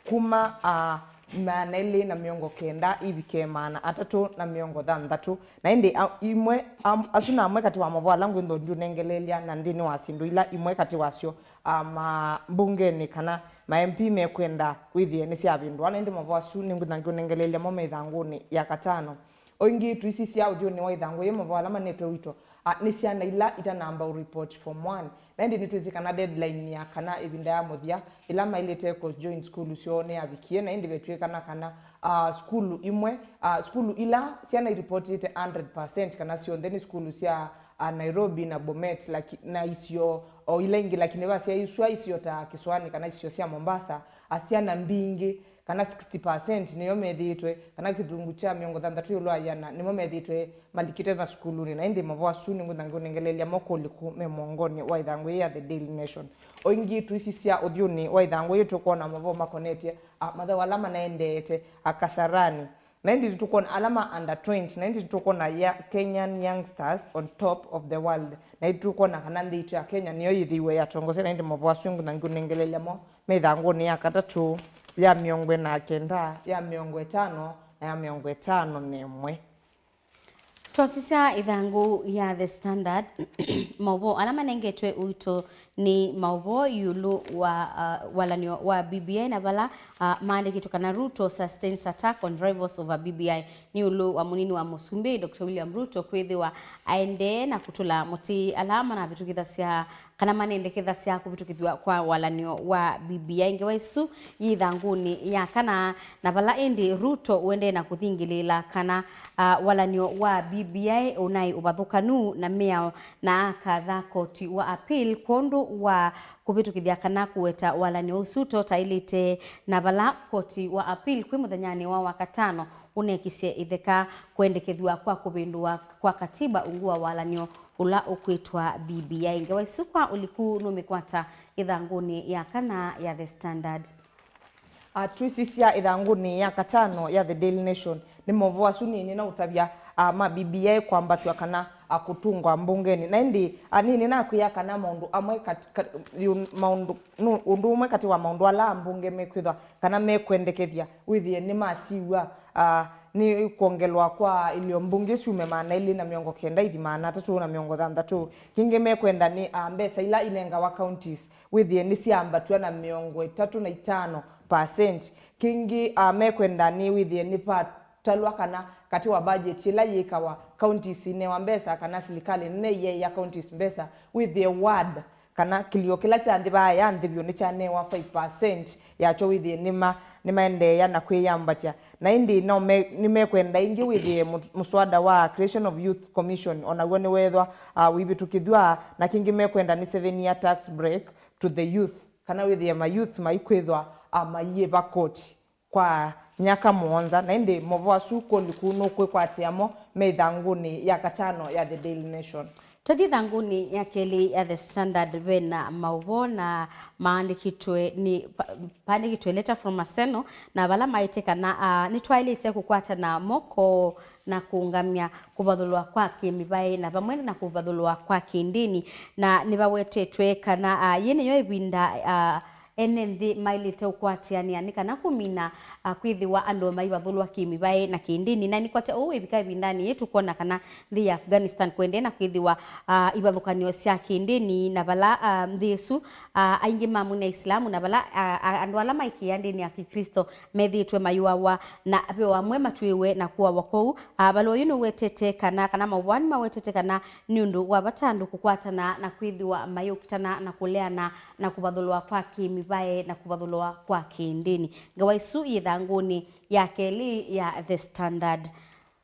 kuma, ah, maana elĩ na mĩongo kenda ivike maana atatũ na mĩongo thanthatũ. Na ĩndĩ, ah, imwe, ah, asu na amwe katĩ wa maũvoo ala ngwĩthwa ndiũnengeleelya na nthĩnĩ wa syĩndũ ila imwe katĩ wasyo, ah, ma mbungenĩ kana ma M P mekwenda wĩthĩe nĩsyavĩndũa, na ĩndĩ maũvoo asu nĩngwĩtha ngĩũnengeleelya mo me ĩthangũnĩ ya katano. O ĩngĩ, tũisisya ũthyũnĩ wa ĩthangũ yĩĩ, maũvoo ala manetwe ũito, a, nĩ syana ila itanamba ũ report form one. Na ĩndĩ nĩtwĩsĩ kana deadline ya kana ĩvinda ya mũthya ĩla maĩlĩte kũ join sukulu syoo nĩyavikie, na ĩndĩ vetw'ĩkana kana, a, sukulu imwe, a, sukulu ila syana iripotĩte hundred percent kana syonthe nĩ sukulu sya a, Nairobi na Bomet, laki-, na isio o ila ingĩ, lakini vasyaĩĩsw'a isio ta Kĩsũanĩ kana isio sya Mombasa, a, syana mbingĩ, kana sixty percent nĩyo methĩĩtwe, kana kĩlungu kya mĩongo thanthatũ ĩũlũ wa ĩana nĩmo methĩĩtwe malikĩte masukulunĩ. Na ĩndĩ maũvoo asu nĩngwĩtha ngĩũnengeleelya mo kũlĩku me mũongonĩ wa ĩthangũ yĩĩ ya The Daily Nation. O ĩngĩ, tũisisya ũthyũnĩ wa ĩthangũ yĩĩ tũkwona maũvoo makonetye, a, mathaũ ala manaendeete, a, Kasarani. Na ĩndĩ nĩtũkwona ala ma under twenty, na ĩndĩ nĩtũkwona ya Kenyan youngsters on top of the world. Na ĩndĩ tũkwona kana nthĩ itũ ya Kenya nĩyo yĩthĩiwe yatongosya, na ĩndĩ maũvoo asu ngwĩtha ngĩũnengeleelya mo me ĩthangũnĩ ya katatũ, ya mĩongo ĩna na kenda, ya mĩongo ĩtano, na ya mĩongo ĩtano na ĩmwe. Twasisya ĩthangũ ya The Standard, maũvoo ala manengetwe ũito Nĩ maũvoo ĩũlũ wa, uh, walanĩo wa B B I, na vala, uh, maandĩkĩtwe kana Ruto sustains attack on rivals over B B I. Nĩ ĩũlũ wa mũnini wa mũsumbĩ, Doctor William Ruto, kwĩthĩwa aendee na kũtũla mũtĩ ala manavĩtũkĩthasya kana manendekethasya kũvĩtũkĩthw'a kwa walanĩo wa B B I. Ngewa ĩsu yĩ ĩthangũnĩ ya kana, na vala ĩndĩ Ruto ũendee na kũthingĩlĩĩla kana, uh, walanĩo wa B B I ũnaĩ ũvathũkanu na mĩao, na akatha koti wa appeal kwondũ wa kũvĩtũkĩthya kana kũweta walanĩo ũsu ta ũtaĩlĩte, na vala koti wa appeal kwĩ mũthenyanĩ wa Wakatano ũnekisye ĩtheka kwendekethw'a kwa kũvĩndũwa kwa katiba ungu wa walanĩo ũla ũkwĩtwa B B I. Ngewa ĩsu kwa ũliku nũmĩkwata ĩthangũnĩ ya kana ya The Standard. A, twĩsisya ĩthangũnĩ ya katano ya The Daily Nation, nĩ maũvoo asu nĩnĩ na ũtavya, a, ma B B I kwambatw'a kana, a, kũtũngwa mbungenĩ. Na ĩndĩ, a, nĩnĩ nakwĩa kana maũndũ amwe kat-, kat-, yu-, maũndũ, nũ-, ũndũ ũmwe katĩ wa maũndũ ala ambunge mekwĩthwa kana mekwendekethya wĩthĩe nĩmasiw'a, a, nĩ kwongelwa kwa ilio mbunge syume maana elĩ na mĩongo kenda ithi maana atatũ na mĩongo thanthatũ. Kĩngĩ mekwenda nĩ, a, mbesa ila inengawa counties wĩthĩe nĩsyambatw'a na mĩongo ĩtatũ na itano percent. Kĩngĩ, a, mekwenda nĩ wĩthĩe nĩvatalwa kana katĩ wa budget ĩla yĩkawa, counties inewa mbesa kana silikalĩ nene iyeea counties mbesa, wĩthĩe ward kana kĩlio kĩla kya nthĩ vaa ya nthĩ vyũ nĩkyanewa five percent yakyo, wĩthĩe nĩma-, nĩmaendeea na kwĩyambatya. Na ĩndĩ no me-, nĩmekwenda ĩngĩ wĩthĩe mũ-, mũswada wa Creation of Youth Commission o naw'o nĩweethwa, a, ũivĩtũkĩthw'a, na kĩngĩ mekwenda nĩ seven year tax break to the youth, kana wĩthĩe ma youth maikwĩthwa, a, maiĩva koti kwa myaka mũonza. Na ĩndĩ maũvoo asu kũlĩ kũu nũkwĩkwatĩa mo me ĩthangũnĩ ya katano ya The Daily Nation. Tũthi ĩthangũnĩ ya kelĩ ya The Standard, ve na maũvoo na maandĩkĩtwe nĩ, pa-, paandĩkĩtwe Letter from Maseno, na vala maĩte kana, ah, nĩtwaĩlĩte kũkwatana moko na kũũngamya kũvathũlwa kwa kĩmĩvaĩ na vamwe na kũvathũlwa kwa kĩndĩni, na nĩvawetetwe kana, ah, yĩ nĩyo ĩvinda, ah, ene nthĩ maĩlĩte ũkwatĩanĩa nĩ kana kũmina, ah, kwĩthĩwa andũ maivathũlwa kĩmĩvaĩ na kĩndĩni. Na nĩkwatya ũu wĩvika ĩvindanĩ yĩĩ tũkwona kana nthĩ ya Afghanistan kũendee na kwĩthĩwa, ah, ivathũkanĩo sya kĩndĩni, na vala, ah, nthĩ ĩsu, ah, aingĩ mamo nĩ Aisilamu, na vala, ah, ah, andũ ala maĩkĩĩa ndĩni ya Kĩklĩsto methĩĩtwe mayũawa, na ve o amwe matw'ĩĩwe na kũawa kwoou. Ah, valũa ũyũ nĩwetete kana, kana maũvoo nĩmawetete kana nĩ ũndũ wa vata andũ kũkwatana na kwĩthĩwa mayũkitana na kũleana na kũvathũlwa kwa kĩmĩvaĩ na kũvathũlwa kwa kĩndĩni. Ngewa ĩsu yĩ ĩthangũnĩ ya kelĩ ya The Standard.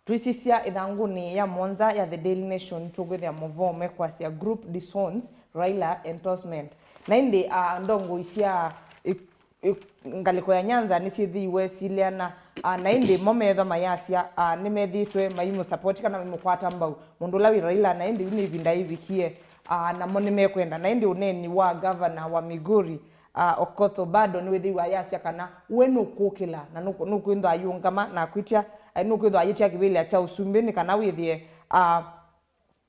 Twĩsisya ĩthangũnĩ ya mũonza ya The Daily Nation, tũkwĩthĩa maũvoo mekwasya Group Disowns Raila Endorsement. Na ĩndĩ, a, ndongoi sya ĩ-, ĩ-, ngalĩko ya Nyanza nĩsyĩthĩiwe sileana, a, na ĩndĩ mo meethwa mayasya, a, nĩmethĩĩtwe maimũsapoti kana maimũkwata mbau mũndũ ũla wĩ Raila, na ĩndĩ yu nĩ ĩvinda yĩvikie, a, namo nĩmekwenda. Na ĩndĩ ũneeni wa ngavana wa Migori, a, Okoth Obado nĩwĩthĩiwe ayasya kana we nũkũkĩla na nũkũ-, nũkwĩthwa ayĩũngama na akwĩtya, a, nũkwĩthwa ayĩtya kĩvĩlĩa kya ũsumbĩ nĩ kana wĩthĩe, a,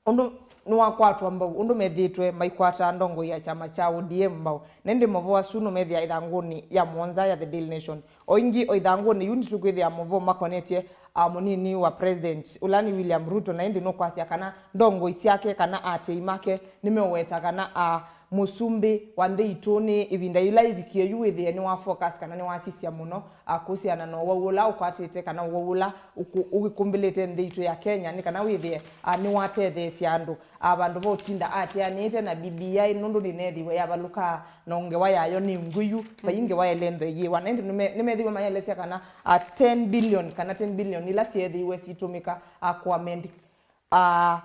ũndũ nĩwakwatwa mbau ũndũ methĩĩtwe maikwata ndongoi ya kyama kya O D M mbau. Na ĩndĩ maũvoo asu nũmethĩa ĩthangũnĩ ya mũonza ya The Daily Nation. O ĩngĩ o ĩthangũnĩ yu nĩtũkwĩthĩa maũvoo makonetye, a, mũnini wa president, ũla nĩ William Ruto, na ĩndĩ nũkwasya kana ndongoi syake kana aatĩĩi make nĩmeũweta kana, a, mũsumbĩ wa nthĩ itũ nĩ ĩvinda yĩla ĩvikie yu wĩthĩe nĩwa focus kana nĩwasisya mũno, a, kũsiana na ũwau ũla ũkwatĩte kana ũwau ũla ũkũ-, ũkũmbĩlĩte nthĩ itũ ya Kenya, nĩ kana wĩthĩe, a, nĩwatetheesya andũ, a, vandũ va ũtinda ateanĩte na B B I, nũndũ nĩneethĩiwe yavalũka na ngewa yayo nĩ ngw'ĩu, vai ngewa ĩlentho ĩyĩwa. Na ĩndĩ nĩme-, nĩmethĩiwe maelesya kana, a, ten billion kana ten billion ila syeethĩiwe sitũmĩka, a, kũamend, a,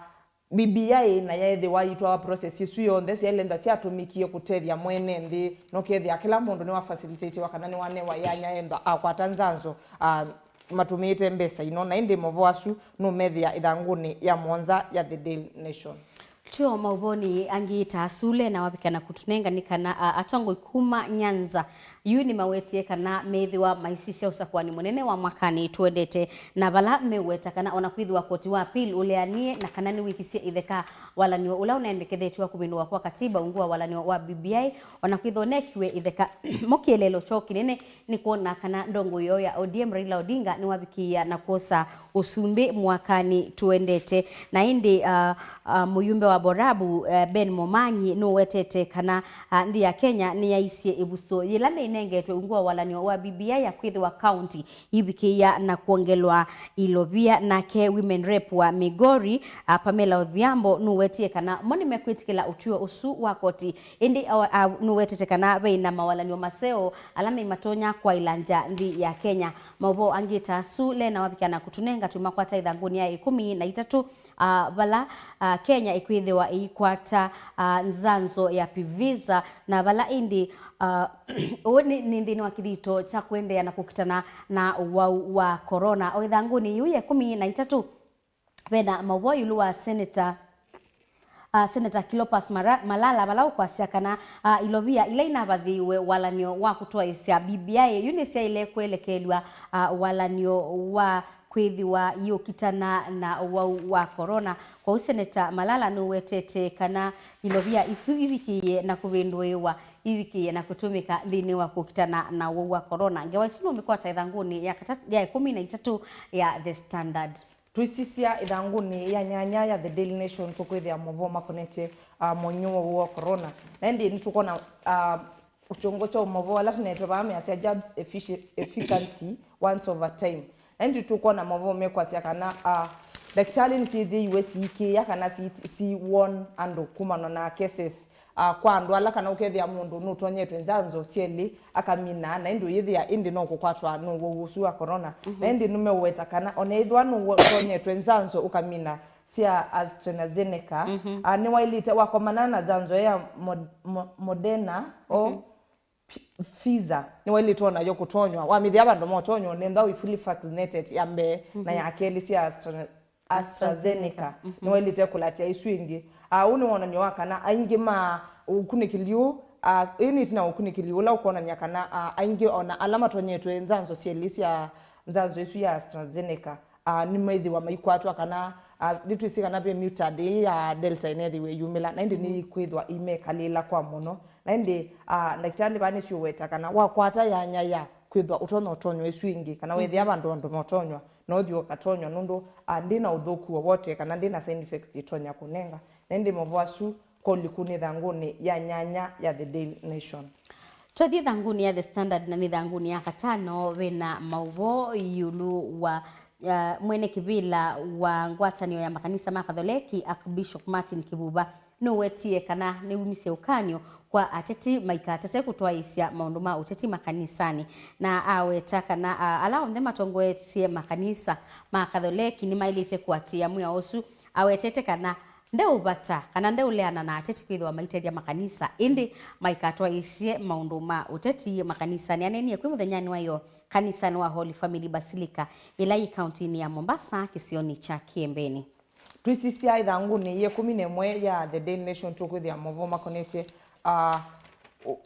B B I na yaĩthĩwa yĩtwawa process ĩsu yonthe, syaĩle ntha syatũmĩkie kũtethya mwene nthĩ, na ũkethĩa kĩla mũndũ nĩwa facilitatiwa kana nĩwanewa yanya ethwa akwata nzanzo, a, matũmĩĩte mbesa ino. Na ĩndĩ maũvoo asu nũmethĩa ĩthangũnĩ ya mũonza ya The Daily Nation. Tyo maũvoonĩ angĩ ta asu, Lena wavika na kũtũnenga nĩ kana, a, atongoi kuma Nyanza yu nĩmawetie kana meĩthĩwa maisisya ũsakũani mũnene wa mwakanĩ tũendete, na vala meweta kana ona kwĩthĩwa koti wa appeal ũleanie na kana nĩwĩkisye ĩtheka walanĩo ũla ũnendekethetw'e wa kũvĩndũwa kwa katiba ungu wa walanĩo wa B B I, ona kwĩthĩwa ũnekiwe ĩtheka, mo kĩeleelo kyoo kĩnene nĩ kwona kana ndongoi yoo ya O D M Raila Odinga nĩwavikĩĩa na kwosa ũsumbĩ mwakanĩ tũendete. Na ĩndĩ, a, a, mũyumbe wa Borabu, eh, Ben Momanyi nũwetete kana, ah, nthĩ ya Kenya nĩyaisye ĩvuso yĩla mĩinengetwe ungu wa walany'o wa B B I ya kwĩthĩwa kaunti ivikĩĩa na kwongelwa ilovia. Nake women rep wa Migori, ah, Pamela Odhiambo nũwetie kana mo nĩmekwĩtĩkĩla ũtw'ĩo ũsu wa koti, ĩndĩ, ah, ah, nũwetete kana veina mawalany'o maseo ala me matonya kwaĩlangya nthĩ ya Kenya. Maũvoo angĩ ta asu Lena Wavika na kũtũnenga twĩmakwata ĩthangũnĩ ya ĩkũmi na itatũ, ah, vala, ah, Kenya ĩkwĩthĩwa ĩikwata, ah, nzanzo ya Pfizer, na vala ĩndĩ, ah, ũũ nĩ, nĩ nthĩnĩ wa kĩthito kya kũendeea na kũkitana na ũwau wa corona. O ĩthangũnĩ yĩu ya ĩkũmi na itatũ, vena maũvoo ĩũlũ wa Senator, ah, Senator Cleopas Mara-, Malala, vala ũkwasya kana, ah, ilovia ila inavathĩĩwe walany'o wa kũtwaĩĩsya B B I yu nĩsyaĩle kũelekelw'a, ah, walany'o wa kwĩthĩwa iũkitana na ũwau wa corona. Kwoou Senator Malala nũwetete kana ilovia isu ivikĩĩe na kũvĩndũĩwa, ivikĩĩe na kũtũmĩka nthĩnĩ wa kũkitana na ũwau wa corona. Ngewa isu nũmĩkwata ĩthangũnĩ ya kata-, ya ĩkũmi na itatũ ya The Standard. Twĩsisya ĩthangũnĩ ya nyanya ya The Daily Nation, tũkwĩthĩa maũvoo makonetye, ah, mũnyũ wa ũwau wa corona. Na ĩndĩ nĩtũkwona, ah, kĩongo kya maũvoo ala tũnetwe vaa measya jabs effici-, efficacy once over time. Na ĩndĩ tũkwona maũvoo mekwasya kana, ah, ndakĩtalĩ nĩsyĩthĩiwe siikĩĩa kana si, si warn andũ kumana na cases, ah, kwa andũ ala kana ũkethĩa mũndũ nũtonyetwe nzanzo syelĩ akamina, na ĩndĩ ũyĩthĩa ĩndĩ no kũkwatwa nĩ ũwau ũsu wa corona. Na ĩndĩ nũmeũweta kana ona ĩthwa nũtonyetwe nzanzo ũkamina sya AstraZeneca, ah, nĩwaĩlĩte wakomana na nzanzo ya Mod-, Mo-, Moderna o P-, Pfizer, nĩwaĩlĩte onayo kũtonywa. Wamĩthĩa vandũ motonywa, nenda wĩ fully vaccinated ya mbee na ya kelĩ sya Astra-, AstraZeneca, nĩwaĩlĩte kũlatya isu ingĩ. Ah, ũũ nĩ wonany'o wa kana aingĩ ma ũkunĩkĩli ũũ, ah, ĩĩ nĩ ĩtina wa ũkunĩkĩli ũla ũkwonany'a kana, ah, aingĩ ona ala matonyetwe nzanzo syelĩ sya nzanzo ĩsu ya AstraZeneca, ah, nĩmethĩwa maikwatwa kana, ah, nĩtwĩsĩ kana ve mutant ĩĩ ya Delta ĩnethĩwe ĩyumĩla, na ĩndĩ nĩikwĩthwa imekalĩla kwa mũno. Na ĩndĩ, ah, ndakĩtalĩ vaa nĩsiũweta kana wakwata yanya ya kwĩthwa ũtonya ũtonywa ĩsu ĩngĩ, kana wethĩa vandũ andũ motonywa, na ũthi ũkatonywa nũndũ, ah, ndĩ na ũthũku wowote kana ndĩ na side effects ĩtonya kũnenga. Na ĩndĩ maũvoo asu kwa ũliku nĩ ĩthangũnĩ ya nyanya ya The Daily Nation. Twathiĩ ĩthangũnĩ ya The Standard na nĩ ĩthangũnĩ ya katano, vena maũvoo ĩũlũ wa, ah, mwene kĩvĩla wa ngwatanĩo ya makanisa ma Katholeki, Archbishop Martin Kivuva, nũwetie kana nĩwumisye ũkany'o kwa ateti maikatate kũtwaĩĩsya maũndũ ma ũteti makanisanĩ, na aweta kana, ah, ala onthe matongoesye makanisa ma Katholeki nĩmaĩlĩte kũatĩĩa mwĩao ũsu. Awetete kana ndeũvata kana ndeũleana na ateti kwĩthĩwa maitethya makanisa, ĩndĩ maikatwaĩĩsye maũndũ ma ũteti makanisanĩ. Aneenie kwĩ mũthenyanĩ wa ĩyoo kanisanĩ wa Holy Family Basilica, ĩla yĩ kauntinĩ ya Mombasa, kĩsionĩ kya Kĩembeni. Twĩsisya ĩthangũnĩ ya ĩkũmi na ĩmwe ya The Daily Nation, tũkwĩthĩa maũvoo makonetye, ah, u-,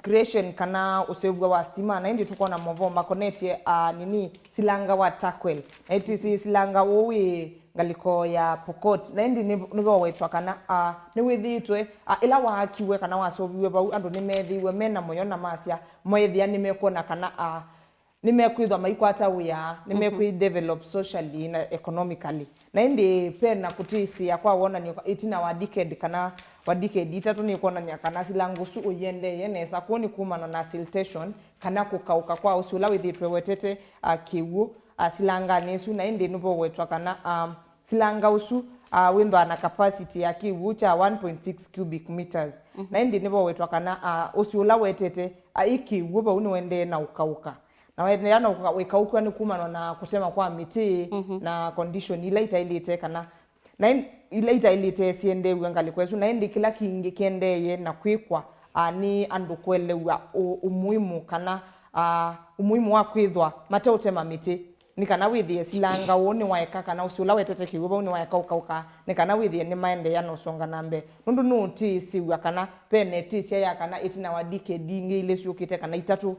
creation kana ũseũvw'a wa stima, na ĩndĩ tũkwona maũvoo makonetye, ah, nini, silanga wa Turkwel. Na ĩtĩsĩ silanga ũũ wĩ ngalĩko ya Pokot, na ĩndĩ nĩ, nĩvowetwa kana, ah, nĩwĩthĩĩtwe, ah, ĩla waakiwe kana waseũviw'e vau, andũ nĩmeethĩiwe mena mũyo na masya, meethĩa nĩmekwona kana, ah, nĩmekwĩthwa maikwata wĩa, nĩmekwĩ-develop socially na economically. Na ĩndĩ ve na kũtĩsĩĩa kwa wonany'o ĩtina wa decade kana wa decade itatũ nĩkwonany'a kana silanga ũsu ũiendeeye nesa. Kwoou nĩ kumana na siltation kana kũkaũka kwa ũsĩ ũla wĩthĩĩtwe wetete, ah, kĩw'ũ, ah, silanganĩ ĩsu. Na ĩndĩ nĩvowetwa kana, ah, silanga ũsu, ah, wĩthwaa na capacity ya kĩw'ũ kya one point six cubic meters. Na ĩndĩ nĩvowetwa kana, ah, ũsĩ ũla wetete, ah, ĩ kĩw'ũ vau nĩwendee na ũkaũka. Na wethĩa no kũka-, wĩkaũkw'a nĩ kumana na kũtema kwa mĩtĩ na condition ila itaĩlĩte kana, na in-, ila itaĩlĩte siendeew'e ngalĩko ĩsu. Na ĩndĩ kĩla kingĩ kĩendeeye na kwĩkwa, ah, nĩ andũ kũelew'a ũ-, ũmuimu kana, ah, ũmuimu wa kwĩthwa mateũtema mĩtĩ, nĩ kana wĩthĩe silanga ũũ nĩwaeka kana ũsĩ ũla wetete kĩw'ũ vau nĩwaeka ũkaũka, nĩ kana wĩthĩe nĩmaendeea na ũsonga na mbee. Nũndũ nũũtĩĩsĩw'a kana ve na ĩtĩsya ya kana ĩtina wa ndikedi ingĩ ilĩ syũkĩte kana itatũ,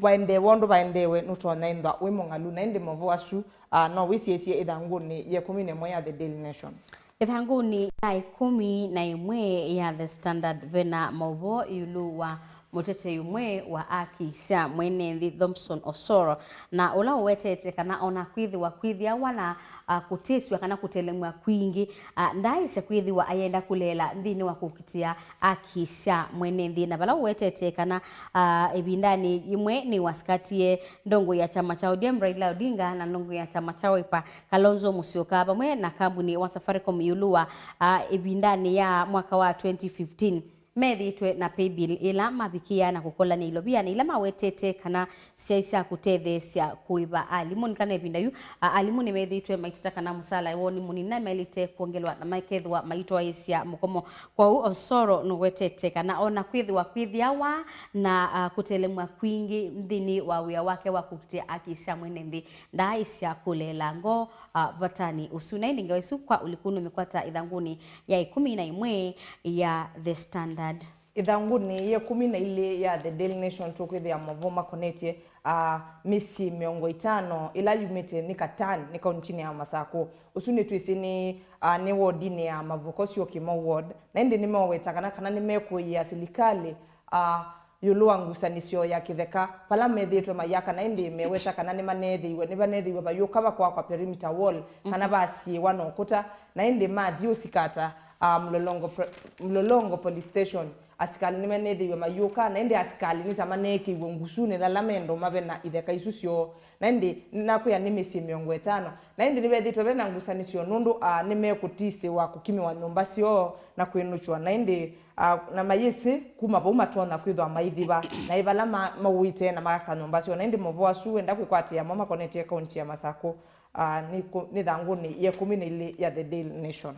vaendeewe ũndũ vaendeewe, nũtonya ĩnthwa wĩ mũng'alu. Na ĩndĩ maũvoo asu, ah, no wĩsyaĩĩsye ĩthangũnĩ ya ĩkũmi na ĩmwe ya The Daily Nation. Ĩthangũnĩ ya ĩkũmi na ĩmwe ya The Standard vena maũvoo ĩũlũ wa mũtetei ũmwe wa aki sya mwene nthĩ, Thompson Osoro, na ũla ũwetete kana ona kwĩthĩwa kwĩthĩawa na a, kũtĩsw'a kana kũtelemw'a kwingĩ, a, ndaaĩsya kwĩthĩwa ayenda kũleela nthĩnĩ wa kũkitĩa aki sya mwene nthĩ, na vala ũwetete kana, a, ĩvindanĩ yĩmwe nĩwasikatie ndongoi ya kyama kya O D M Raila Odinga na ndongoi ya kyama kya Wiper Kalonzo Musyoka vamwe na kambuni wa Safaricom ĩũlũ wa, a, ĩvindanĩ ya mwaka wa twenty fifteen. Methĩĩtwe na paybill ĩla mavikĩaa na kũkolany'a ilovia na ila mawetete kana syaĩ sya kũtetheesya kũĩva alimũ. Nĩ kana ĩvinda yu, a-, alimũ nĩmethĩĩtwe maiteta kana mũsaala woo nĩ mũnini na maĩlĩte kwongelwa na makethĩwa maitwaĩĩsya mũkomo. Kwoou Osoro nũwetete kana o na kwĩthĩwa kwĩthĩawa na, a, kũtelemw'a kwingĩ nthĩnĩ wa wĩa wake wa kũkitĩa aki sya mwene nthĩ, ndaaĩsya kũleela ngoo, a, vatanĩ ũsu. Na ĩndĩ ngewa ĩsu kwa ũliku nũmĩkwata ĩthangũnĩ ya ĩkũmi na ĩmwe ya The Standard. Ĩthangũnĩ ya ĩkũmi na ilĩ ya The Daily Nation tũkwĩthĩa maũvoo makonetye, a, mĩsyĩ mĩongo ĩtano ĩla yumĩte Nyikatani nĩ kauntinĩ ya Masakũ. Ũsu nĩtwĩsĩ nĩ, a, nĩ wodinĩ ya Mavoko Syokimau Ward, na ĩndĩ nĩmeweta kana, kana nĩmekũĩĩa silikalĩ, a, ĩũlũ wa ngusanĩsyo ya kĩtheka vala methĩĩtwe mayaka, na ĩndĩ meweta kana nĩmaneethĩiwe, nĩvaneethĩiwe vayũka vakwakwa perimeter wall, kana vasiĩwa na ũkũta, na ĩndĩ mathi ũsikata, a, Mlolongo pro-, Mlolongo Police Station. Asikalĩ nĩmaneethĩiwe mayũka, na ĩndĩ asikalĩ nĩ ta maneekĩiwe ngusunĩ lala mendo mave na itheka isu syoo. Na ĩndĩ nakwĩa nĩ mĩsyĩ mĩongo ĩtano. Na ĩndĩ nĩvethĩĩtwe ve na ngusanĩsyo nũndũ, a, nĩmekũtisĩwa kũkimĩwa nyũmba syoo na kwĩnũkywa. Na ĩndĩ, a, na mayĩsĩ kuma vau matonya kwĩthwa maithiva, na ĩ vala ma-, maũĩte na makaka nyũmba syoo. Na ĩndĩ maũvoo asu wenda kwĩkwatĩĩa mo makonetye kaunti ya Masakũ, a, nĩ kũ-, nĩ thangũnĩ ya ĩkũmi na ilĩ ya The Daily Nation.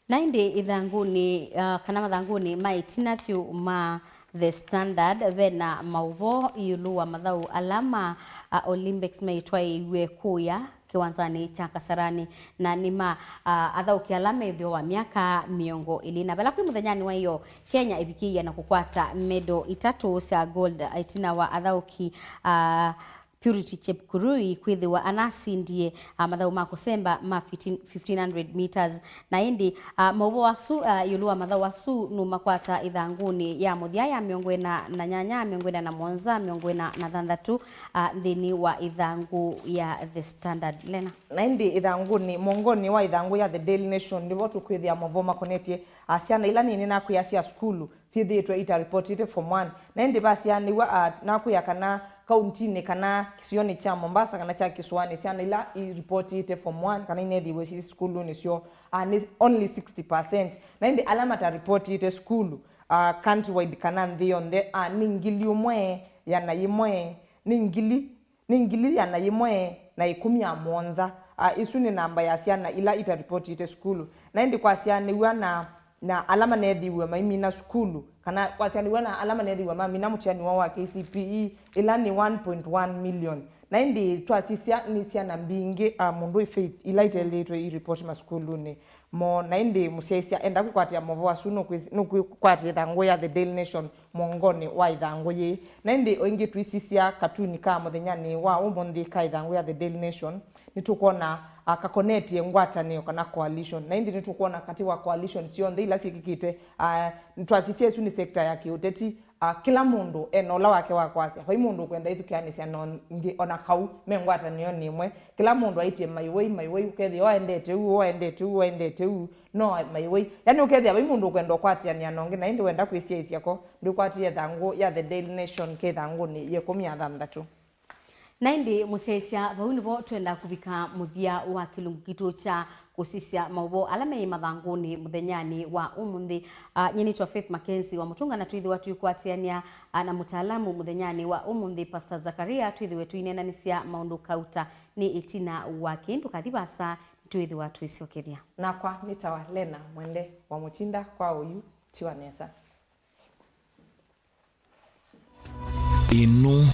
Na ĩndĩ ĩthangũnĩ, ah, kana mathangũnĩ ma ĩtina vyũ ma The Standard, ve na maũvoo ĩũlũ wa mathaũ ala ma, ah, Olympics maitwaĩiw'e kũya kĩwanzanĩ kya Kasarani, na nĩ ma, ah, athaũki ala me ĩtheo wa myaka mĩongo ĩlĩ. Na vala kwĩ mũthenyanĩ wa ĩyo, Kenya ĩvikĩie na kũkwata medo itatũ sya gold, ah, ĩtina wa athaũki, ah, Purity Chepkurui kwĩthĩwa anasindie, ah, mathaũ ma kũsemba ma fifteen, fifteen hundred meters. Na ĩndĩ, ah, maũvoo asu, ah, ĩũlũ wa mathaũ asu nũmakwata ĩthangũnĩ ya mũthya ya mĩongo ĩna na nyanya, mĩongo ĩna na mũonza, mĩongo ĩna na thanthatũ, ah, nthĩnĩ wa ĩthangũ ya The Standard. Lena. Na ĩndĩ ĩthangũnĩ, mũongonĩ wa ĩthangũ ya The Daily Nation, nĩvo tũkwĩthĩa maũvoo makonetye, ah, syana ila nini nakwĩa sya sukulu syĩthĩĩtwe itaripotĩte form one. Na ĩndĩ vasianĩw'a, a, nakwĩa kana kauntinĩ kana kĩsionĩ kya Mombasa kana kya kĩsũanĩ, syana ila iripotĩte form one kana ineethĩiwe syĩ sukulunĩ syoo, a, nĩ only sixty percent. Na ĩndĩ ala mataripotĩte sukulu, a, countrywide kana nthĩ yonthe, a, nĩ ngili ũmwe, ĩana yĩmwe, nĩ ngili nĩ ngili ĩana yĩmwe na ĩkũmi na mũonza. A, ĩsu nĩ namba ya syana ila itaripotĩte sukulu. Na ĩndĩ kwasyaanĩw'a na, na ala maneethĩiwe maimina sukulu, kana kwasyaanĩw'a na ala maneethĩiwe mamina mũtiani woo wa K C P E, ĩla nĩ one point one million. Na ĩndĩ twasisya nĩ syana mbingĩ, a, mũndũ ĩ Faith, ila itelĩtwe iripoti masukulunĩ moo. Na ĩndĩ mũsyaĩĩsya enda kwĩkwatĩa maũvoo asu nũkwĩ-, nũkwĩkwatĩa ĩthangũ ya The Daily Nation mũongonĩ wa ĩthangũ yĩĩ. Na ĩndĩ o ĩngĩ tũisisya katuni ka mũthenyanĩ wa ũmũnthĩ ka ĩthangũ ya The Daily Nation, nĩtũkwona, a, kakonetye ngwatanĩo kana coalition. Na ĩndĩ nĩtũkwona katĩ wa coalition syonthe ila syĩkĩkĩte, a, twasisya ĩsu nĩ sector ya kĩũteti, a, kĩla mũndũ ena ũla wake wa kwasya. Vai mũndũ ũkwenda ĩthukĩanĩsya na ũngĩ, ona kau me ngwatanĩonĩ ĩmwe. Kĩla mũndũ aĩtye my way, my way, ũkethĩa ũendete ũu, ũendete ũu, ũendete ũu. No, my way. Yani, ũkethĩa vai mũndũ ũkwenda ũkwatĩanĩa na ũngĩ, na ĩndĩ wenda kwĩsyaĩĩsya ko, ndwĩkwatĩe ĩthangũ ya The Daily Nation ke ĩthangũnĩ ya ĩkũmi na thanthatũ. Na ĩndĩ, mũsyaĩĩsya, vau nĩvo twenda kũvika mũthya wa kĩlungu kitũ kya kũsisya maũvoo ala me mathangũnĩ mũthenyanĩ wa ũmũnthĩ. Ah, nyie nĩtwa Faith Mackenzie wa Mũtũnga, na twĩthĩwa twĩkwatĩanĩa, ah, na mũtaalamu mũthenyanĩ wa ũmũnthĩ, Pastor Zakaria, twĩthĩwe tũineenanĩsya maũndũ kauta nĩ ĩtina wa kĩĩ. Ndũkathi vaasa, twĩthĩwa twĩsyokethya. Nakwa nĩtawa Lena Mwende wa Mũtinda kwa ũyu tiwa nesa. Ĩno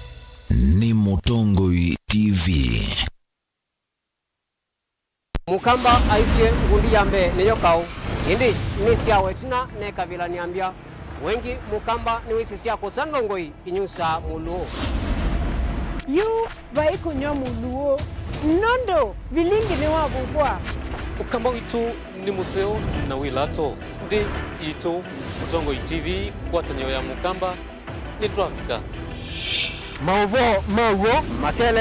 nĩ Mũtongoi T V. Mũkamba aisye ngundi ya mbee nĩyo kaũ, ĩndĩ nĩ sya wetina nekavilany'a mbya. Wengi Mũkamba nĩwĩsĩ sya kũsa ndongoi inyusaa Mũluũ. Yu vai kũnyw'a Mũluũ, nũndũ vilingi nĩwavuvwa. Ũkamba witũ nĩ mũseo na wĩ lato. Nthĩ yitũ, Mũtongoi T V, ngwatanĩo ya Mũkamba, nĩtwavika. Maũvoo ma w'o makele